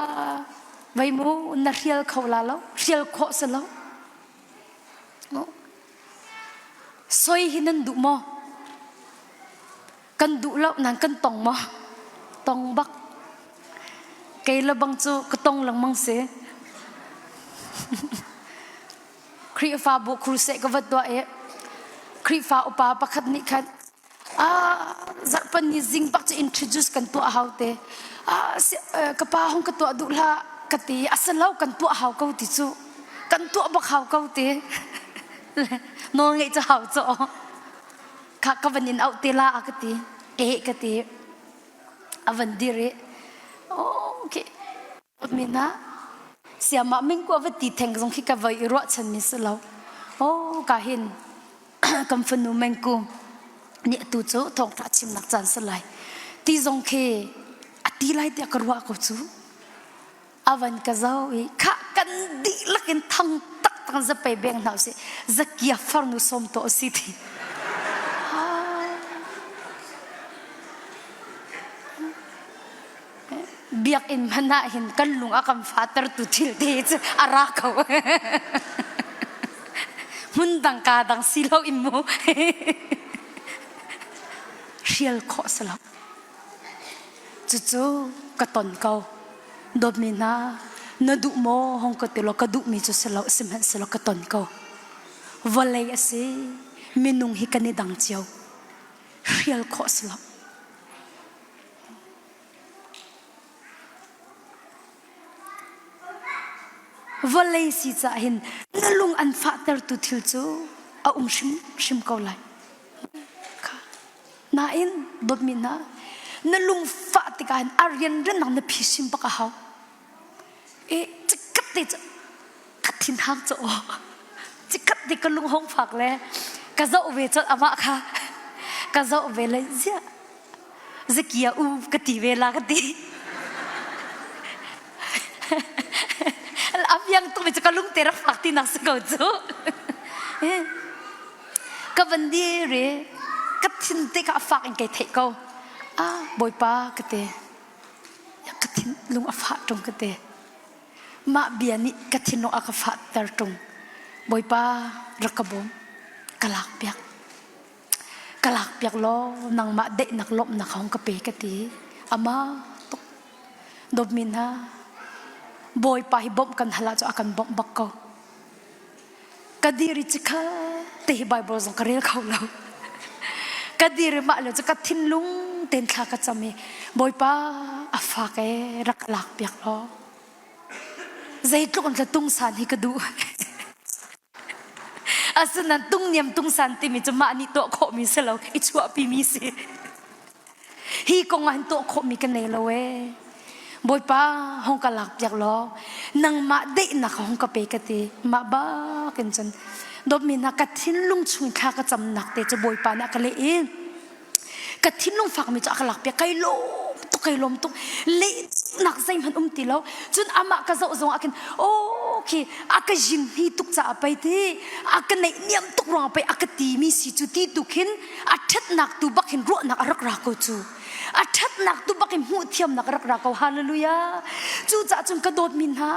Vei mu, na hrial kho la lo. Hrial khawh si lo. Soi hi nan duh maw? Kan duh lo nan kan tong maw? Tong bak. Kei le bang cu ka tong lengmang si. Khrihfabu crusade ka va tuah i Khrihfa upa pakhat nih khan zarhpani zing bak cu introduce kan tuah hau te ka pa hong ka tuah duh hlah ka ti a si lo kan tuah hau ko ti cu kan tuah bak hau ko ti nawl ngeih cu hau cu kha ka van in auh te la a ka ti eh ka ti a van dir i okay Min ah siamah mingkua va ti theng zong khi ka voi i ruahchan mi si lo. Oh ka hin kan fanu mengku nih atu cu thawngtha chimnak caan si lai. Ti zong khi a ti lai tiah ka ruah ko cu. Avan ka zo i kha kan dihlak in thang taktak zapei beng hna usih zakia farnu som to si ti. Biakinn hmanh ah hin kan lung a kan fahtertu thil te cu a ra ko. Hmun dang ka dang si lo in mu. Hrial khawh si lo. Cucu ka ton ko. Dawtmi hna, na duh maw hong ka ti law ka duhmi cu si lo, sihmanhsehlaw ka ton ko. Vawlei a si, minung hi kan i dang cio. Hrial khawh si lo. Vawlei si caah hin na lung an fahtertu thil cu a um hrimhrim ko lai. Nain dawtmi hna, na lung fah tikah hin a rianriannak na phisin bak a hau. E cikkat te cu ka thinhang cu aw. Cikkat te ka lung hong fak le ka zoh ve colh amah kha ka zoh ve le ziah Zakia u ka ti ve la ka ti. A fiang tuk mi cu ka lung te rak fak ti nak si ko cu. Ka van dir i ka thin te kha a fak in kai theih ko. Ah Bawipa ka ti. Ka thin lung a fah ṭung ka ti. Mah bia nih ka thinlung a ka fahter ṭung. Bawipa rak ka bawm. Ka lak piak. Ka lak piak law nangmah daihnak lawmhnak hong ka pe ka ti. Ama tuk. Dawtmi hna. Bawipa hi bawmh kan hal ahcun a kan bawmh bak ko. Ka dir i cikhat te hi Bible zong ka rel kho lo. Ka dir i mah le cu ka thinlung tein thla ka cam i Bawipa a fak ee rak ka lak piak law. Zeitluk in tla tungsan hi ka duh. Asinain tungniam tungsan timi cu mah nih tuah khawhmi si lo, i chuahpimi si. Hi kong ah hin tuah khawhmi ka nei lo ee. Bawipa hong ka lak piak law nangmah daihnak hong ka pe ka ti. Mah bak in cun dawtmi hna ka thinlung chung thla ka camnak te cu Bawipa nih a ka leh i ka thinlung fakmi cu a ka lak piak kai lawm tuk kai lawm tuk lehnak zeihmanh um ti lo cun amah ka zoh zong ah khin oh khi a ka jim hi tuk caah pei ti a ka neih niam tuk ruang pei a ka ti mi si cu ti tu khin a ṭhatnak tu bak hin ruahnak a rak ra ko cu a ṭhatnak tu bak in hmuh thiamnak a rak ra ko hallelujah cucaah cun ka dawtmi hna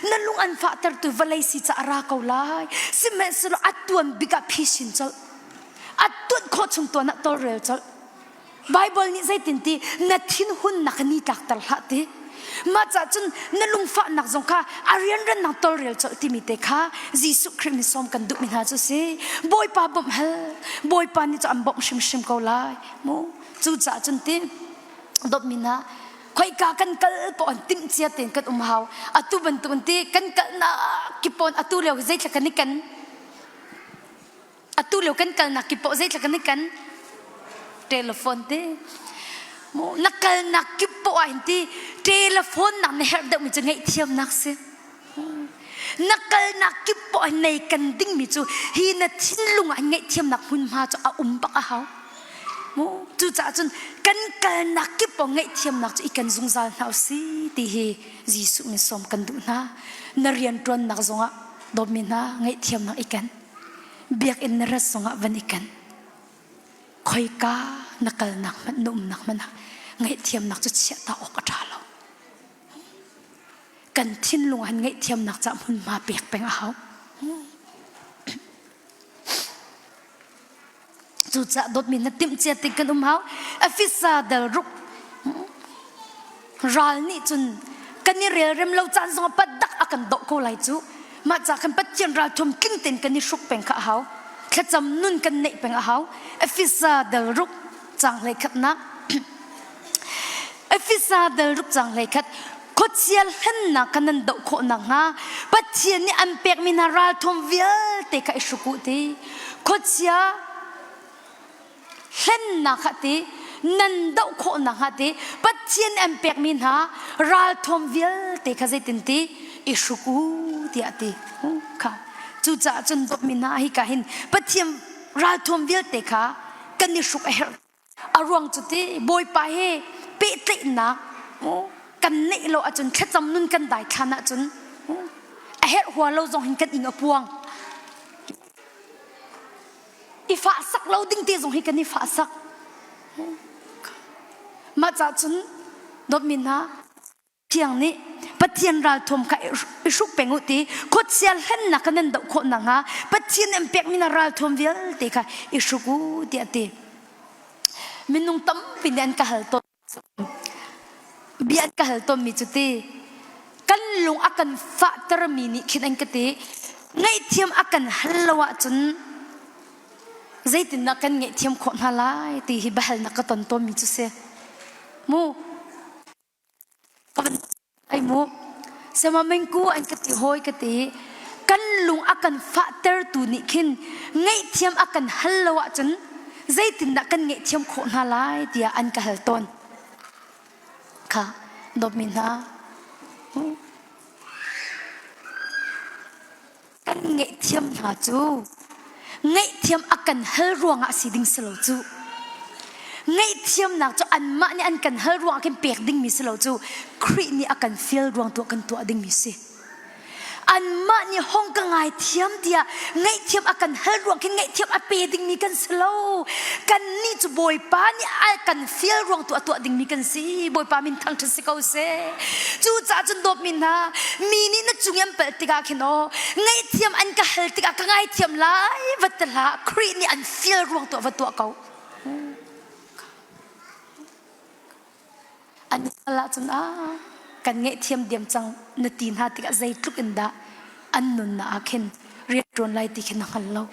na lung an fahtertu vawlei si ca a ra ko lai sihmanhsehlaw a tuan bik ah phisin colh a tuan khawh chung tuan ah tawlrel colh Bible nih zeitin ti na thinhunnak ni tlakter hlah ti mah cah cun na lungfahnak zong kha a rianrannak tawlrel colh timi te kha Jesuh Khrih min sawm kan duhmi hna cu si Bawipa bawmh hal Bawipa nih cu an bawmh hrimhrim ko lai mu cucaah cun ti dawtmi hna khoika kan kal poh an timh cia tein kan um hau atu bantuk in ti kan kalnak kip pawn atu lio zeithla kan i kan Atu lio kan kalnak kip paoh zeithla kan i kan telephone te mu na kalnak kip paoh ah hin ti telephone nak na herh deuhmi cu ngaihthiamnak si na kalnak kip paoh ah nei kan dingmi cu hi na thinlung ah ngaihthiamnak hmunhma cu a um bak a hau mu cucaah cun kan kalnak kip paoh ngaihthiamnak cu i kan zungzal hna si ti hi Jesuh min sawm kan duh hna na rianṭuannak zongah dawtmi hna ngaihthiamnak i ken Biakinn na rat zongah van i ken. Khoika na kalnak hmanh na umnak hmanh ah ngaihthiamnak cu chiah ta awk a ṭha lo. Kan thinlung ah ngaihthiamnak ca hmunhma pek peng a hau. Cucaah dawtmi na timhcia tik kan um hau. Efesa dal ruk ral nih cun kan i relrem lo caan zong pat dak a kan doh ko lai cu. Mah ca khan Pathian ralthuam tling tein kan i hruk peng kha a hau. Thlacam nun kan neih peng a hau. Efesa dal ruk caang hlei khatnak. Efesa dal ruk caang hlei khat khuachia hlennak kha nan doh khawh nakhnga Pathian nih an pekmi hna ralthuam vialte kha i hruk u ti khuachia hlennak kha ti nan doh khawh nakhnga ti Pathian an pekmi hna ralthuam vialte kha zeitin ti i hruk u tiah ti kha cucaah cun dawtmi hna hika hin Pathian ralthuam vialte kha kan i hruk a herh A ruang cu ti Bawipa he pehtlaihnak kan neih lo ahcun thlacam nun kan daithlan ahcun a herh hua lo zong hin kan ing a puang. I fahsak lo ding te zong hi kan i fahsak. Mah cah cun dawtmi hna Thiang nih Pathian ralthuam kha i hruk peng u ti khuachia hlennak kha nan doh khawh nakhnga Pathian an pekmi na ralthuam vialte kha i hruk u tiah a ti. Minung tampi nih an ka hal tawn bia an ka hal tawnmi cu ti kan lung a kan fahtermi nih khin an ka ti ngaihthiam a kan hal lo ahcun zeitindah kan ngaihthiam khawh hna lai ti hi biahalnak ka ton tawnmi cu si mu Ai mu Semamingku an ka ti hawi ka ti kan lung a kan fahtertu nih khin ngaihthiam a kan hal lo ahcun zeitindah kan ngaihthiam khawh hna lai tiah an ka hal tawn kha dawtmi hna Kan ngaihthiam hna cu ngaihthiam a kan hal ruangah si ding si lo cu. Ngaihthiamnak cu anmah nih an kan hal ruangah khin pek dingmi si lo cu Khrih nih a kan fial ruang tuah kan tuah dingmi si. Anmah nih hong ka ngaithiam tiah ngaihthiam a kan hal ruang khin ngaihthiam a pe dingmi kan si lo. Kannih cu Bawipa nih a kan fial ruang tu a tuah dingmi kan si. Bawipa min thangṭhat si ko seh. Cucaah cun dawtmi hna, mi nih na cung i an palh tikah khin aw, ngaihthiam an ka hal tikah ka ngaithiam lai va ti hlah. Khrih nih an fial ruang tuah va tuah ko. An hal ahcun ah. Kan ngaihthiam diam cang na ti hna tikah zeitluk in dah an nunnak ah khin rian ṭuan lai ti khi na hngal lo.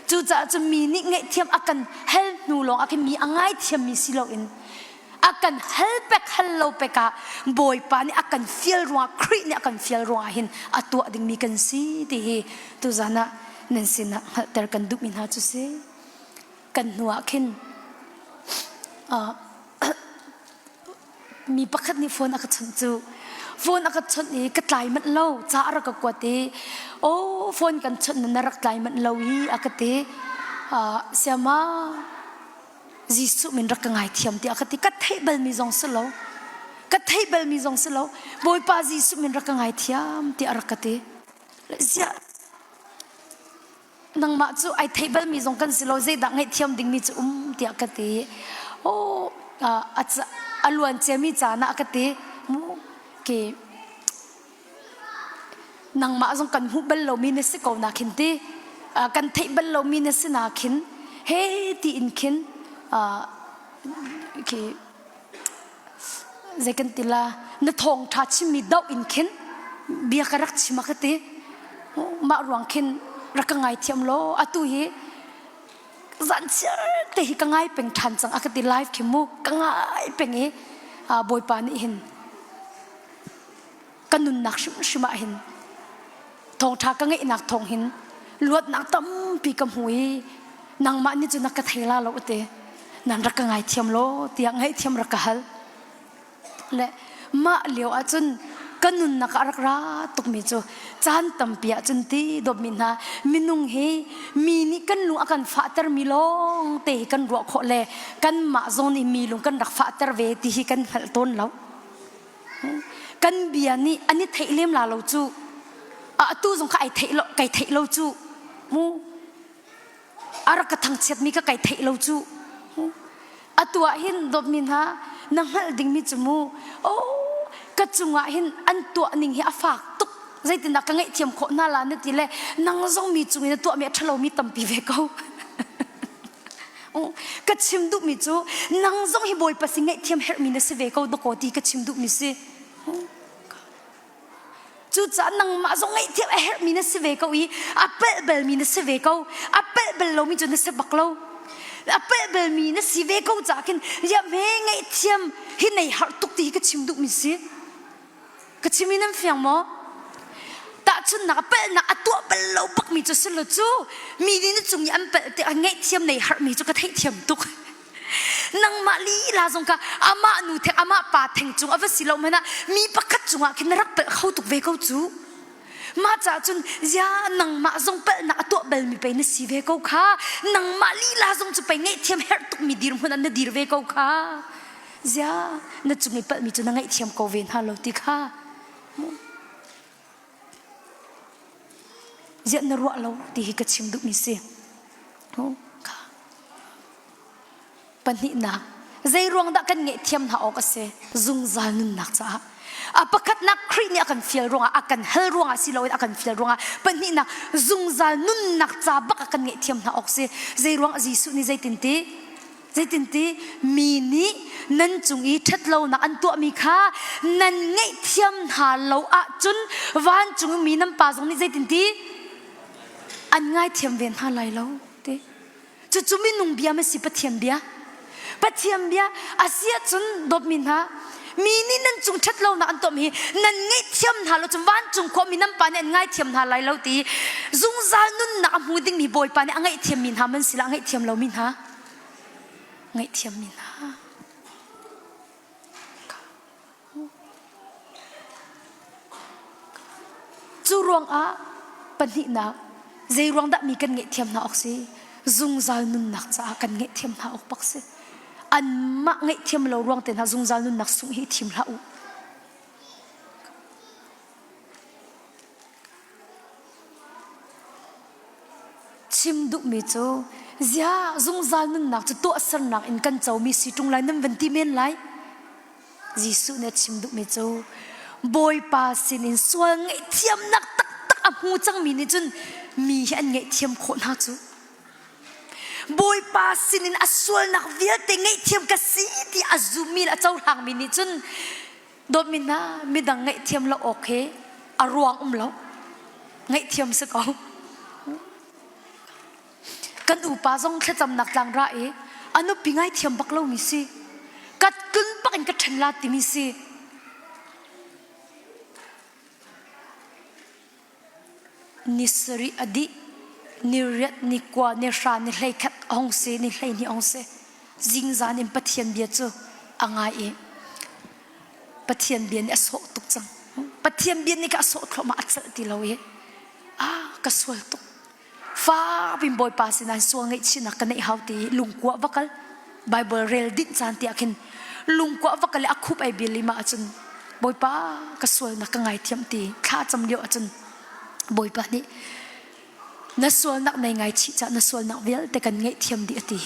Cucaah cun mi nih ngaihthiam a kan hal hnu lawng ah khin mi a ngaithiammi si loin a kan hal pek hal lo pek ah Bawipa nih a kan fial ruangah Khrih nih a kan fial ruangah hin a tuah dingmi kan si ti hi tuzan ah nan sinah hngalhter kan duhmi hna cu si. Kan hnu ah khin uh, mi pakhat nih phone a ka chawnh cu phone a ka chawnh i ka tlai manh lo ca a rak ka kuat i oh phone kan chawnh na rak tlai manh lo i a ka ti siama Jesuh min rak ka ngaithiam tiah a ka ti ka theih balmi zong si lo ka theih balmi zong si lo Bawipa Jesuh min rak ka ngaithiam tiah a rak ka ti ziah nangmah cu ai thei balmi zong kan si lo zeidah ngaihthiam dingmi cu um tiah ka ti oh a luan ciami caan ah ka ti mu ke nangmah zong kan hmuh bal lomi na si ko na khin ti kan theih bal lomi na si na khin he ti in khin khi zei kan ti la na thawngṭha chimmi doh in khin bia ka rak chim a ka ti mah ruang khin rak ka ngaithiam law atu hi zan chiar te hi ka ngai peng ṭhan cang a ka ti live khi mu ka ngai peng i bawipa nih hin ka nunnak hrimhrim ah hin thawngṭha ka ngeihnak thawng hin luatnak tampi ka hmu i nangmah nih cun na ka thei la lo te nan rak ka ngaithiam law tiah ngaihthiam rak ka hal le mah lio ahcun ka nunnak ah rak ra tukmi cu caan tampi ahcun ti dawtmi hna minung hi mi nih kan lung a kan fahtermi lawng te hi kan ruah khawh le kanmah zong nih mi lung kan rak fahter ve ti hi kan hngalh tawn lo Kan bia nih an i theih lem la lo cu. Atu zong kha ai theih lo, kai theih lo cu. Mu. A rak ka thangchiatmi kha kai theih lo cu. Atu ah hin dawtmi hna na hngalh dingmi cu mu. Oh, ka cungah hin an tuah ning hi a fak tuk. Zeitindah ka ngaihthiam khawh hna la na ti le nang zong mi cung in na tuahmi a ṭhalomi tampi ve ko. Ka chim duhmi cu nang zong hi Bawipa sin ngaihthiam herhmi na si ve ko dakaw ti ka chim duhmi si. Cucaah nangmah zong ngaihthiam a herhmi na si ve ko i a palh balmi na si ve ko. A palh bal lomi cu na si bak lo. A palh balmi na si ve ko caah khin ya hme ngaihthiam hi nei harh tuk ti hi ka chim duhmi si. Ka chim i nan fiang maw? Tahchunhnak a palhnak a tuah bal lo bakmi cu si lo cu mi nih na cung i an palh tik ah ngaihthiam nei harhmi cu ka theihthiam tuk. Nangmah lila zong kha amah nu theng amah pa theng cung a va si lo hmanh ah mi pakhat cungah khin na rak palh kho tuk ve ko cu. Mah caah cun zia nangmah zong palhnak a tuah balmi pei na si ve ko kha. Nangmah lila zong cu pei ngaihthiam herh tukmi dirhmun ah na dir ve ko kha. Zia na cung i palhmi cu na ngaihthiam ko ve hna lo ti kha ziah na ruah lo ti hi ka chim duhmi si. Kha. Pahnihnak, zei ruang dah kan ngaihthiam hna awk a si? Zungzal nunnak caah. A pakhatnak Khrih nih a kan fial ruangah, a kan hal ruangah si loin a kan fial ruangah. Pahnihnak, zungzal nunnak ca bak a kan ngaihthiam hna awk si. Zei ruang Jesuh nih zeitin ti? Zeitinti mi nih nan cung i ṭhatlonak an tuahmi kha nan ngaihthiam hna lo ahcun vancung mi nan Pa zong nih zeitinti an ngaithiam ve hna lai lo ti. Cucu minung bia ma si Pathian bia? Pathian bia a si ahcun dawtmi hna mi nih nan cung ṭhatlonak an tuahmi hi nan ngaihthiam hna lo cun vancung khuami nan Pa nih an ngaithiam hna lai lo ti zungzal nunnak a hmu dingmi Bawipa nih a ngaihthiammi hna man si la a ngaihthiam lomi hna ngaihthiammi hna. Cu ruangah pahnihnak zei ruang dah mi kan ngaihthiam hna awk si zungzal nunnak caah kan ngaihthiam hna awk bak si anmah ngaihthiam lo ruang te hna zungzal nunnak sungh hi thim hlah u Chim duhmi cu ziah zungzal nunnak cu tuahsernak in kan comi si ṭung lai nan van ti men lai. Jesuh nih a chim duhmi cu Bawipa sinin sual ngaihthiamnak taktak a hmu cangmi nih cun mi hi an ngaihthiam khawh hna cu. Bawipa sinin a sualnak vialte ngaihthiam ka si ti a zummi le a cohlangmi nih cun. Dawtmi hna, midang ngaihthiam lo awk hi a ruang um lo. Ngaihthiam si ko. Kan upa zong thlacamnak tlang ra i a nupi ngaithiam bak lomi si. Ka tlun bak in ka ṭhen la timi si. Ni sarih a dih, ni riat, ni kua, ni hra, ni 11 a hung si, ni 12 a hung si. Zingzan in Pathian bia cu a ngai i Pathian bia nih a sawh tuk cang. Pathian bia nih ka a sawh thluahmah a celh ti lo i ah ka sual tuk. Fa bin Bawipa sinah sual ngaihchihnak ka neih hau ti lungkua va kal Bible rel dinh caan tiah khin lungkua va kal i a khup ai bil i mah ahcun Bawipa ka sualnak ka ngaithiam ti thla cam lio ahcun Bawipa nih na sualnak nei ngaichih cah na sualnak vialte kan ngaihthiam dih a ti.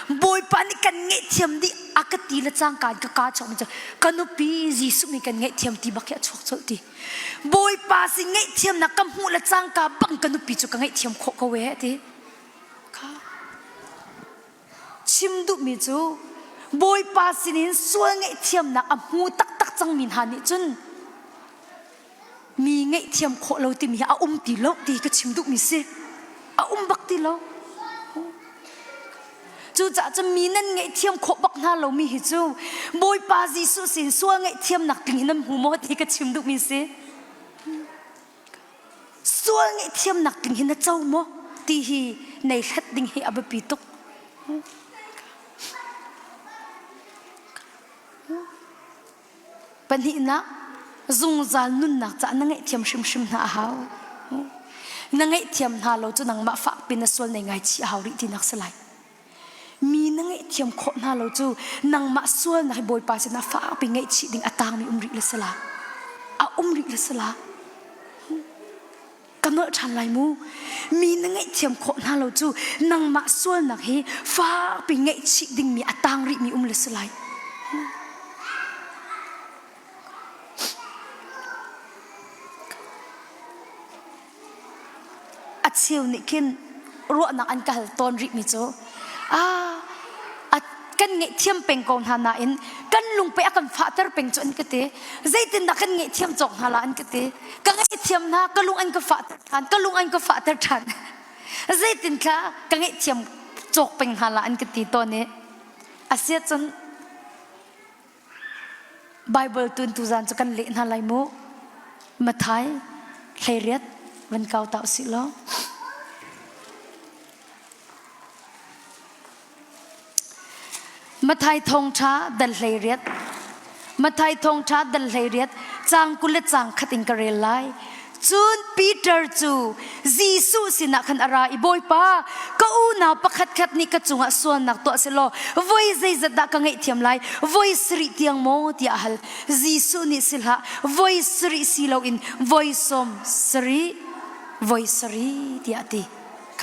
Bawipa nih kan ngaihthiam dih a ka ti le cangka in ka kaa chuak mi cu ka nupi Jesuh nih kan ngaihthiam ti bak hi a chuak colh ti. Bawipa sin ngaihthiamnak ka hmuh le cangka bang ka nupi cu ka ngaihthiam khawh ko ee ti. Kha. Chim duhmi cu Bawipa sinin sual ngaihthiamnak a hmu taktak cangmi hna nih cun mi ngaihthiam khawh lo timi hi a um ti lo ti ka chim duhmi si. A um bak ti lo. Cucaah cun mi nan ngaihthiam khawh bak hna lomi hi cu Bawipa Jesuh sin sual ngaihthiamnak tling hi nan hmu maw ti ka chim duhmi si. Sual ngaihthiamnak tling hi na co maw ti hi nei hlat ding hi a biapi tuk. Pahnihnak, zungzal nunnak caah na ngaihthiam hrimhrim hna a hau. Na ngaihthiam hna lo cu nangmah fakpi na sual nei ngaichih a hau rih tinak si lai. Mi na ngaihthiam khawh hna lo cu nangmah sualnak hi Bawipa sinah fakpi ngaihchih ding a tangmi um rih le si la. A um rih le si la. Ka nolh ṭhan lai mu. Mi na ngaihthiam khawh hna lo cu nangmah sualnak hi fakpi ngaihchih dingmi a tang rihmi um le si lai. A cheu nih khin ruahnak an ka hal tawn rihmi cu ah kan ngaihthiam peng ko hna nain kan lungpeh a kan fahter peng cu an ka ti. Zeitindah kan ngaihthiam cawk hna la an ka ti. Ka ngaihthiam hna ka lung an ka fahter ṭhan ka lung an ka fahter ṭhan. Zeitin thla ka ngaihthiam cawk peng hna la an ka ti tawn i asiahcun Bible tun tuzan cu kan leh hna lai mu. Mathai 18 van kau ta usih law. Mathai thawngṭha dal 18 Mathai thawngṭha dal 18 caang 20 le caang khat in ka rel lai. Cun Peter cu Jesuh sinah khan a ra i Bawipa, ka unau pakhatkhat nih ka cungah sualnak tuah selaw voi zeizat dah ka ngaihthiam lai? Voi sarih tiang maw? tiah a hal. Jesuh nih si hlah, voi sarih si loin voi sawm sarih, voi sarih tiah a ti.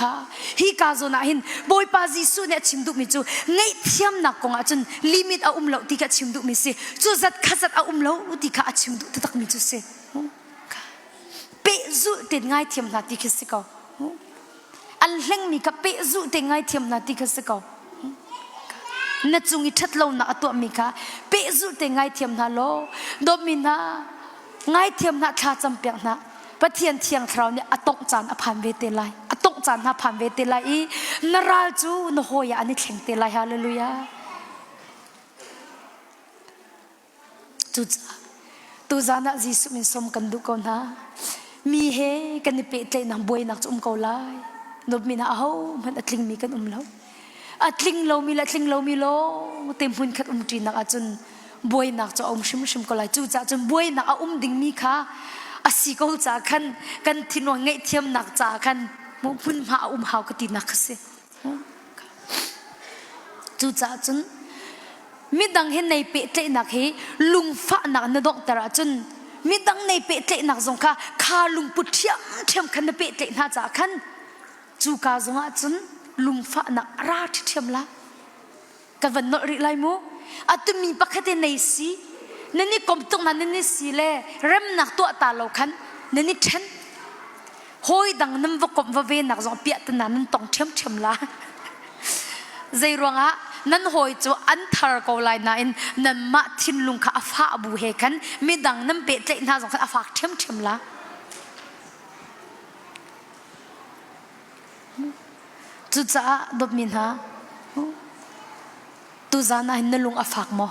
Kha hi ka zawn ah hin Bawipa Jesuh nih a chim duhmi cu ngaihthiamnak kong ah cun limit a um lo ti kha a chim duhmi si. Cu zat kha zat a um lo ti kha a chim duh taktakmi cu si. Pehzulh tein ngaithiam hna ti khi si ko. An hlengmi kha pehzulh tein ngaithiam hna ti kha si ko. Na cung i ṭhatlonak a tuahmi kha pehzulh tein ngaithiam hna law dawtmi hna ngaithiam hna thla campiak hna Pathian thiang thlarau nih a tongh caan a phan ve te lai a tongh caan hna phan ve te lai i na ral cu na hawi ah an i thleng te lai hallelujah Cucaah tuzan ah Jesuh min sawm kan duh ko hna. Mi he kan i pehtlaihnak buainak cu um ko lai. Nuammi hna ahohmanh a tlingmi kan um lo. A tling lomi le a tling lomi lawng te hmunkhat umṭinak ahcun buainak cu a um hrimhrim ko lai. Cucaah cun buainak a um dingmi kha a si ko caah khan kan thinlung ngaihthiamnak caah khan hmunhma a um hau ka tinak kha si. Cucaah cun midang he nei pehtlaihnak hi lungfahnak na donghter ahcun midang nei pehtlaihnak zong kha kha lungput ṭhiamṭhiam khan na pehtlaih hna caah khan cuka zongah cun lungfahnak a ra ṭhiṭhiam la ka van nolh rih lai mu atu mi pakhat i nei si nan i kom tuk na nan i si le remnak tuah ta lo khan nan i ṭhen hawi dang nan va komh va ve nak zong piah tana nan tong ṭhiamṭhiam la zei ruangah? Nan hawi cu an thar ko lai nain nanmah thinlung kha a fah bu he khan midang nan pehtlaih hna zong khan a fak ṭhiamṭhiam la. Cucaah dawtmi hna, tuzaan ah hin na lung a fak maw?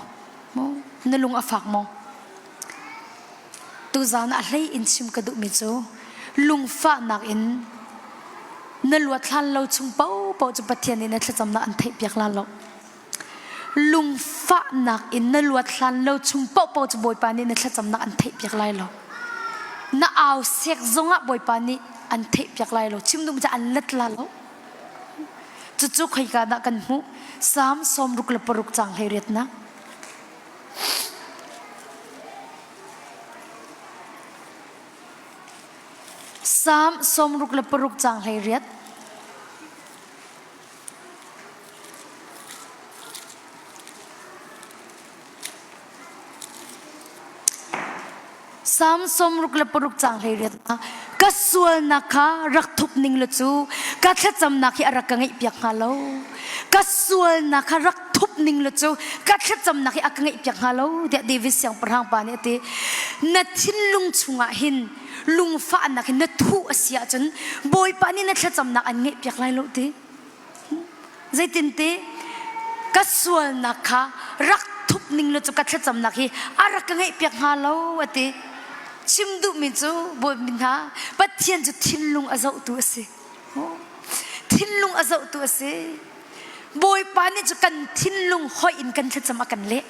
Na lung a fak maw? Tuzaan ah hlei in chim ka duhmi cu lungfahnak in na luat hlan lo chung paohpaoh cu Pathian nih na thlacamnak an theihpiak la lo. Lungfahnak in na luat hlan lo chung paohpaoh cu Bawipa nih na thlacamnak an theihpiak lai lo. Na au sek zongah Bawipa nih an theihpiak lai lo. Chim duhmi cu an let la lo. Cucu khoika dah kan hmuh? Salm 66 caang 18nak. Salm 66 caang 18. Salm 66 caang 18 ah ka sualnak kha rak thup ning le cu ka thlacamnak hi a rak ka ngeihpiak hnga lo. Ka sualnak kha rak thup ning le cu ka thlacamnak hi a ka ngeihpiak hnga lo tiah David siangpahrang pa nih a ti. Na thinlung chungah hin lungfahnak hi na thuh a si ahcun Bawipa nih na thlacamnak an ngeihpiak lai lo ti. Zeitinte ka sualnak kha rak thup ning le cu ka thlacamnak hi a rak ka ngeihpiak hnga lo a ti. Chim duhmi cu Bawipa hna Pathian cu thinlung a zohtu a si. Thinlung a zohtu a si. Bawipa nih cu kan thinlung hoih in kan thlacam a kan leh.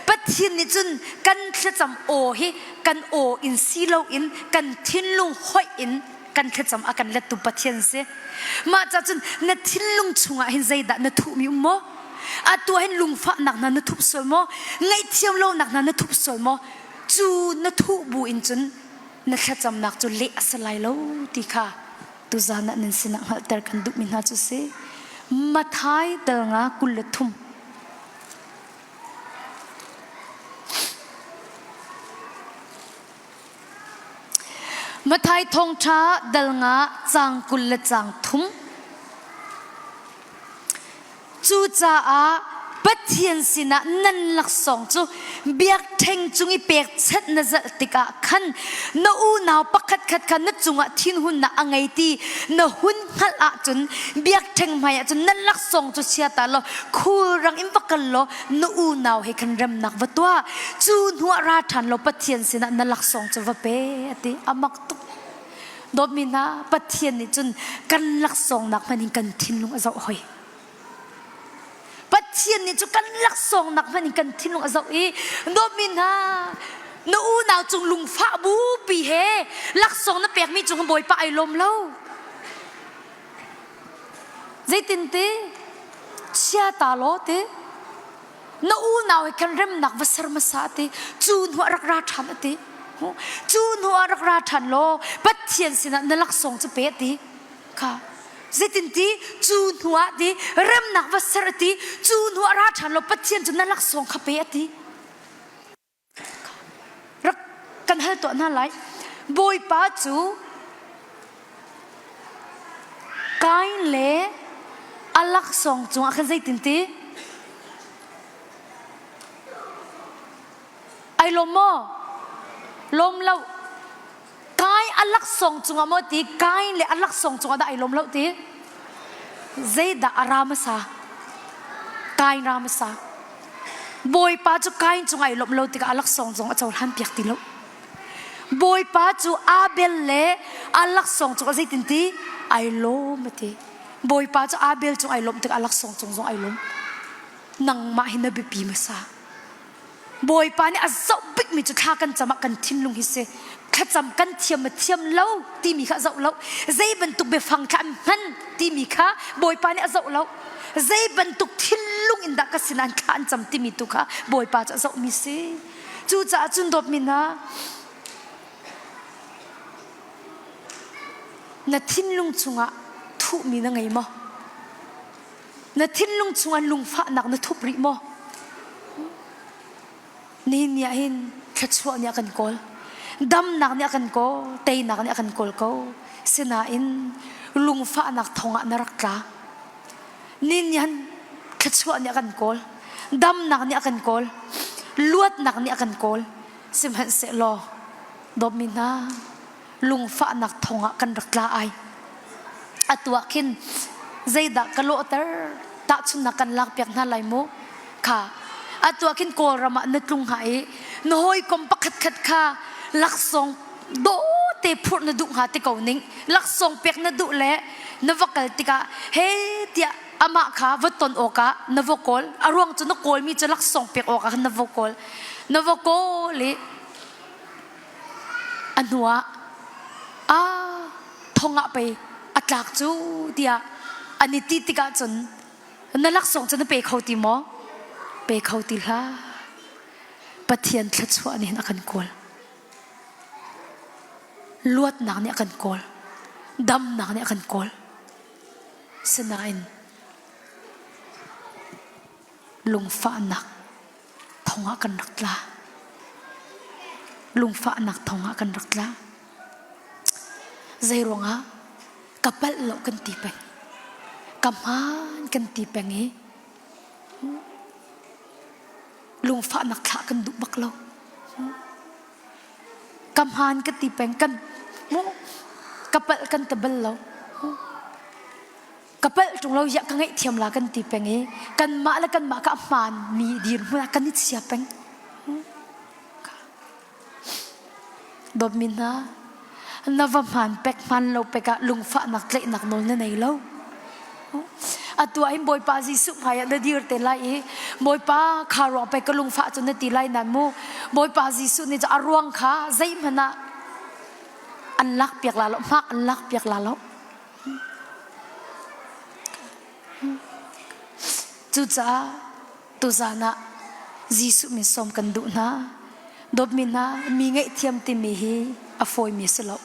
Pathian nih cun kan thlacam aw hi kan aw in si loin kan thinlung hoih in kan thlacam a kan lettu Pathian si. Mah ca cun na thinlung chungah hin zeidah na thuhmi um maw? Atu ah hin lungfahnak hna na thup sual maw? Ngaihthiam lonak hna na thup sual maw? Cu na thuh bu in cun na thlacamnak cu leh a si lai lo ti kha tuzan ah nan sinah hngalhter kan duhmi hna cu si. Mathai dal nga 23. Mathai thawngṭha dal nga caang 20 le caang thum. Cucaah Pathian sinah nan laksawng cu biakṭheng cung i pekchanh na zalh tikah khan na unau pakhatkhat kha na cungah thinhunnak a ngei ti na hun hngalh ahcun biakṭheng hmaiah cun nan laksawng cu chia ta law khulrang in va kal law na unau he khan remnak va tuah. Cu hnuah ra ṭhan law Pathian sinah na laksawng cu va pe a ti. A mak tuk. Dawtmi hna, Pathian nih cun kan laksawngnak hmanh in kan thinlung a zoh hoi. Pathian nih cu kan laksawngnak hmanh in kan thinlung a zoh i dawtmi hna, na unau cung lungfah bupi he laksawng na pekmi cung Bawipa ai lawm lo. Zeitin ti? Chia ta law ti. Na unau he khan remnak va ser hmasa a ti. Cu hnu ah rak ra ṭhan a ti. Cu hnu ah rak ra ṭhan law Pathian sinah na laksawng cu pe a ti. Kha zeitin ti cu hnu ah ti remnak va ser a ti. Cu hnu ah ra ṭhan law Pathian cu na laksawng kha pe a ti. Rak kan hal tuah hna lai. Bawipa cu Kain le a laksawng cungah khan zeitin ti? Ai lawm maw? Lawm lo. Kai a laksawng cungah maw ti? Kain le a laksawng cungah dah ai lawm lo ti? Zeidah a ra hmasa? Kain ra hmasa. Bawipa cu Kain cungah ai lawmh lo tikah a laksawng zong a cohlan piak ti lo. Bawipa cu Abel le a laksawng cungah zeitin ti? Ai lawm a ti. Bawipa cu Abel cung ai lawmh tikah a laksawng cung zong ai lawm. Nangmah hi na biapi hmasa. Bawipa nih a zoh bikmi cu thla kan cam ah kan thinlung hi si. Thlacam kan thiam ma thiam lo timi kha a zoh lo. Zei bantuk biafang thla an hman timi kha Bawipa nih a zoh lo. Zei bantuk thinlung in dah ka sinah an thla an cam timi tu kha Bawipa cu a zohmi si. Cucaah cun dawtmi hna, na thinlung chungah thuhmi na ngei maw? Na thinlung chungah lungfahnak na thup rih maw? Nihin ni ah hin thluachuah nih a kan kawl. Damnak nih a kan kawl, teinak nih a kan kawl ko. Sinain lungfahnak thong ah na rak tla. Nihin ni han Thluachuah nih a kan kawl. Damnak nih a kan kawl. Luatnak nih a kan kawl. Sihmanhsehlaw dawtmi hna lungfahnak thongah kan rak tla ai. Atu ah khin zeidah ka lawhter tahchunhnak kan lakpiak hna lai mu. Kha atu ah khin Kawlram ah na tlung hnga i na hawikom pakhatkhat kha laksawng dawte phurh na duh hnga ti ko ning laksawng pek na duh le na va kal tikah he tiah amah kha va ton awkah na va kawl a ruang cu na kawlmi cu laksawng pek awkah khan na va kawl na va kawl i a hnuah a thong ah pei a tlak cu tiah an i ti tikah cun na laksawng cu na pe kho ti maw pe kho ti hlah Pathian thluachuah nih hin a kan kawl luatnak nih a kan kawl damnak nih a kan kawl sinain lungfahnak thongah kan rak tla. Lungfahnak thongah kan rak tla. Zei ruangah ka palh lo kan ti peng. Ka hmaan kan ti peng i lungfahnak thlah kan duh bak lo. Ka hmaan ka ti peng kan mu ka palh kan ti bal lo. Ka palh ṭung lo ziah ka ngaihthiam la kan ti peng i kanmah le kanmah ka hmaan mi dirhmun ah kan i chia peng. Dawtmi hna, na va hmaan pek hmaan lo pek ah lungfahnak tlaihnak nawl na nei lo. Atu ah hin Bawipa Jesuh hmai ah na dir te lai i Bawipa kha ruang pek ka lungfah cu na ti lai nan mu. Bawipa Jesuh nih cu a ruang kha zeihmanh ah an lak piak la lo, hmak an lak piak la lo. Cucaah tuzaan ah Jesuh min sawm kan duh hna. Dawtmi hna, mi ngaihthiam timi hi a fawimi a si lo.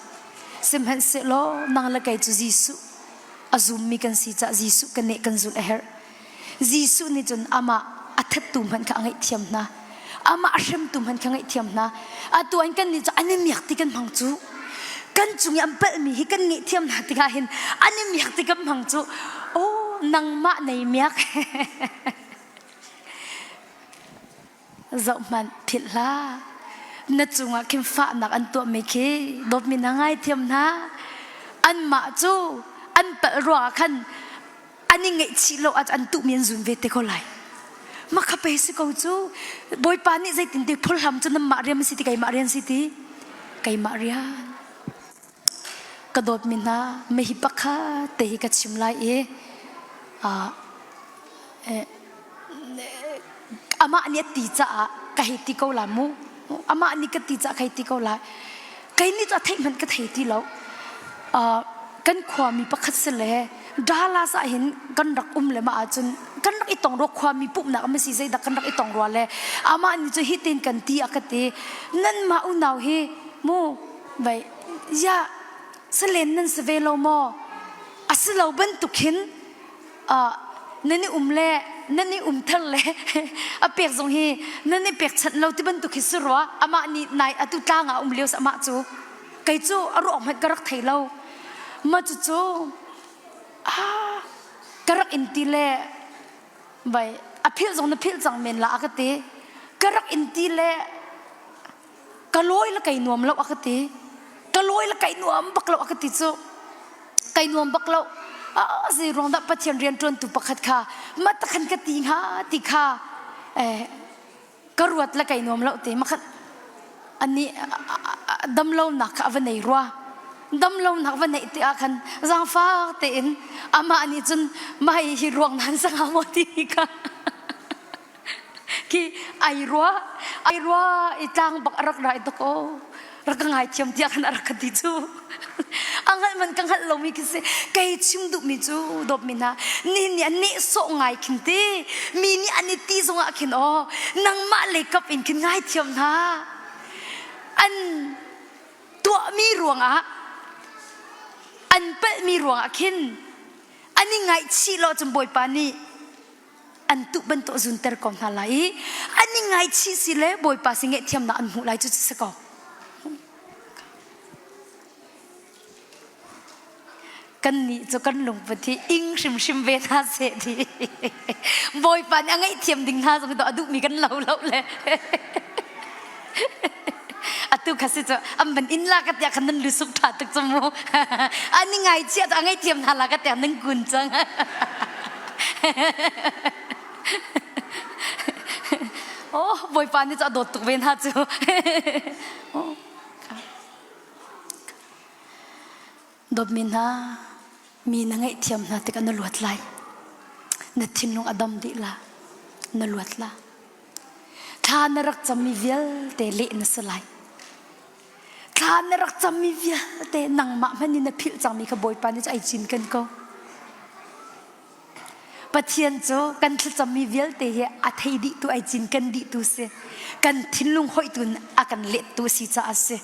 Sihmanhsehlaw nang le kei cu Jesuh a zummi kan si caah Jesuh kan neh kan zulh a herh. Jesuh nih cun amah a thattu hmanh kha a ngaihthiam hna. Amah a hremtu hmanh kha ngaihthiam hna. Atu an kan nih cu an i miak ti kan hmang cu. Kan cung i an palhmi hi kan ngaihthiam hna tikah hin an i miak ti kan hmang cu. Oh, nangmah nei miak. Zohhmanh philh hlah. Na cungah khin fahnak an tuahmi khi dawtmi hna ngaithiam hna. Anmah cu an palh ruangah khan an i ngaihchih lo ah an tuhmi an zun ve te ko lai. Makha pe si ko cu. Bawipa nih zeitin ti phurhlam cu nanmah rian si ti keimah rian si ti. Keimah rian. Ka dawtmi hna, mihi pakhat te hi ka chim lai i amah nih a ti caah ka hei ti ko la mu amah nih ka ti caah ka hei ti ko lai kei nih cu a theih hmanh ka thei ti lo kan khuami pakhat si le Dallas ah hin kan rak um le mah ahcun kan rak i tong rua khuami pumhnak am si zeidah kan rak i tong rua le amah nih cu hitin kan ti a ka ti nanmah unau hi mu vai ya salen nan si ve lo maw a si lo bantuk hin nan i um le nan i um thar le a pek zong hi nan i pekchanh lo ti bantuk hi si rua amah nih nai atu tlang ah um lio amah cu kei cu a ruak hmanh ka rak thei lo ma cu cu ah ka rak in ti le vai a philh zong na philh cang men la a ka ti ka rak in ti le ka lawi le kai nuam lo a ka ti ka lawi le kai nuam bak lo a ka ti cu kai nuam bak lo a zei ruang dah pathian rian ṭuantu pakhat kha ma takhan ka ti hnga ti kha eh ka ruat le kai nuam lo ti makhat ani damlonak kha a va nei rua damlonak va neih ti ah khan zaangfak tein amah nih cun mai hi ruang nan sanga maw ti kha Khi ai rua ai rua i tlang bak a rak rai tuk o rak ka ngaithiam tiah khan a rak ka ti cu a hngalh man ka hngalh lomi khi si kei chim duhmi cu dawtmi hna ni nih an nehsawh ngai khin ti mi nih an i ti zongah khin aw nangmah lei kap in khin ngaithiam hna an tuahmi ruangah an palhmi ruangah khin an i ngaihchih lo cun Bawipa nih an tuh bantuk zunter ko hna lai i an i ngaichih si le Bawipa sin ngaihthiamnak an hmuh lai cu si ko. Kan nih cu kan lungput hi ing hrimhrim ve hna seh ti. Bawipa nih a ngaihthiam ding hna zong hi a duhmi kan lo lo le. Atu kha si cu an van in la ka tiah khan nan lusuk ṭha tuk cu mu. An i ngaichia cu a ngaihthiam hna la ka tiah nan kun cang. Oh, Bawipa nih cu a dawt tuk ve hna cu. Oh. Dawtmi hna, mi na ngaihthiam hna tikah na luat lai. Na thinlung a dam dih la. Na luat la. Thla na rak cammi vialte leh na si lai. Thla na rak cammi vialte nangmah hmanh in na philh cangmi kha Bawipa nih cu ai cinken ko. Pathian cu kan thlacammi vialte hi a thei dihtu ai cinken dihtu si. Kan thinlung hoihtu in a kan lettu si caah a si.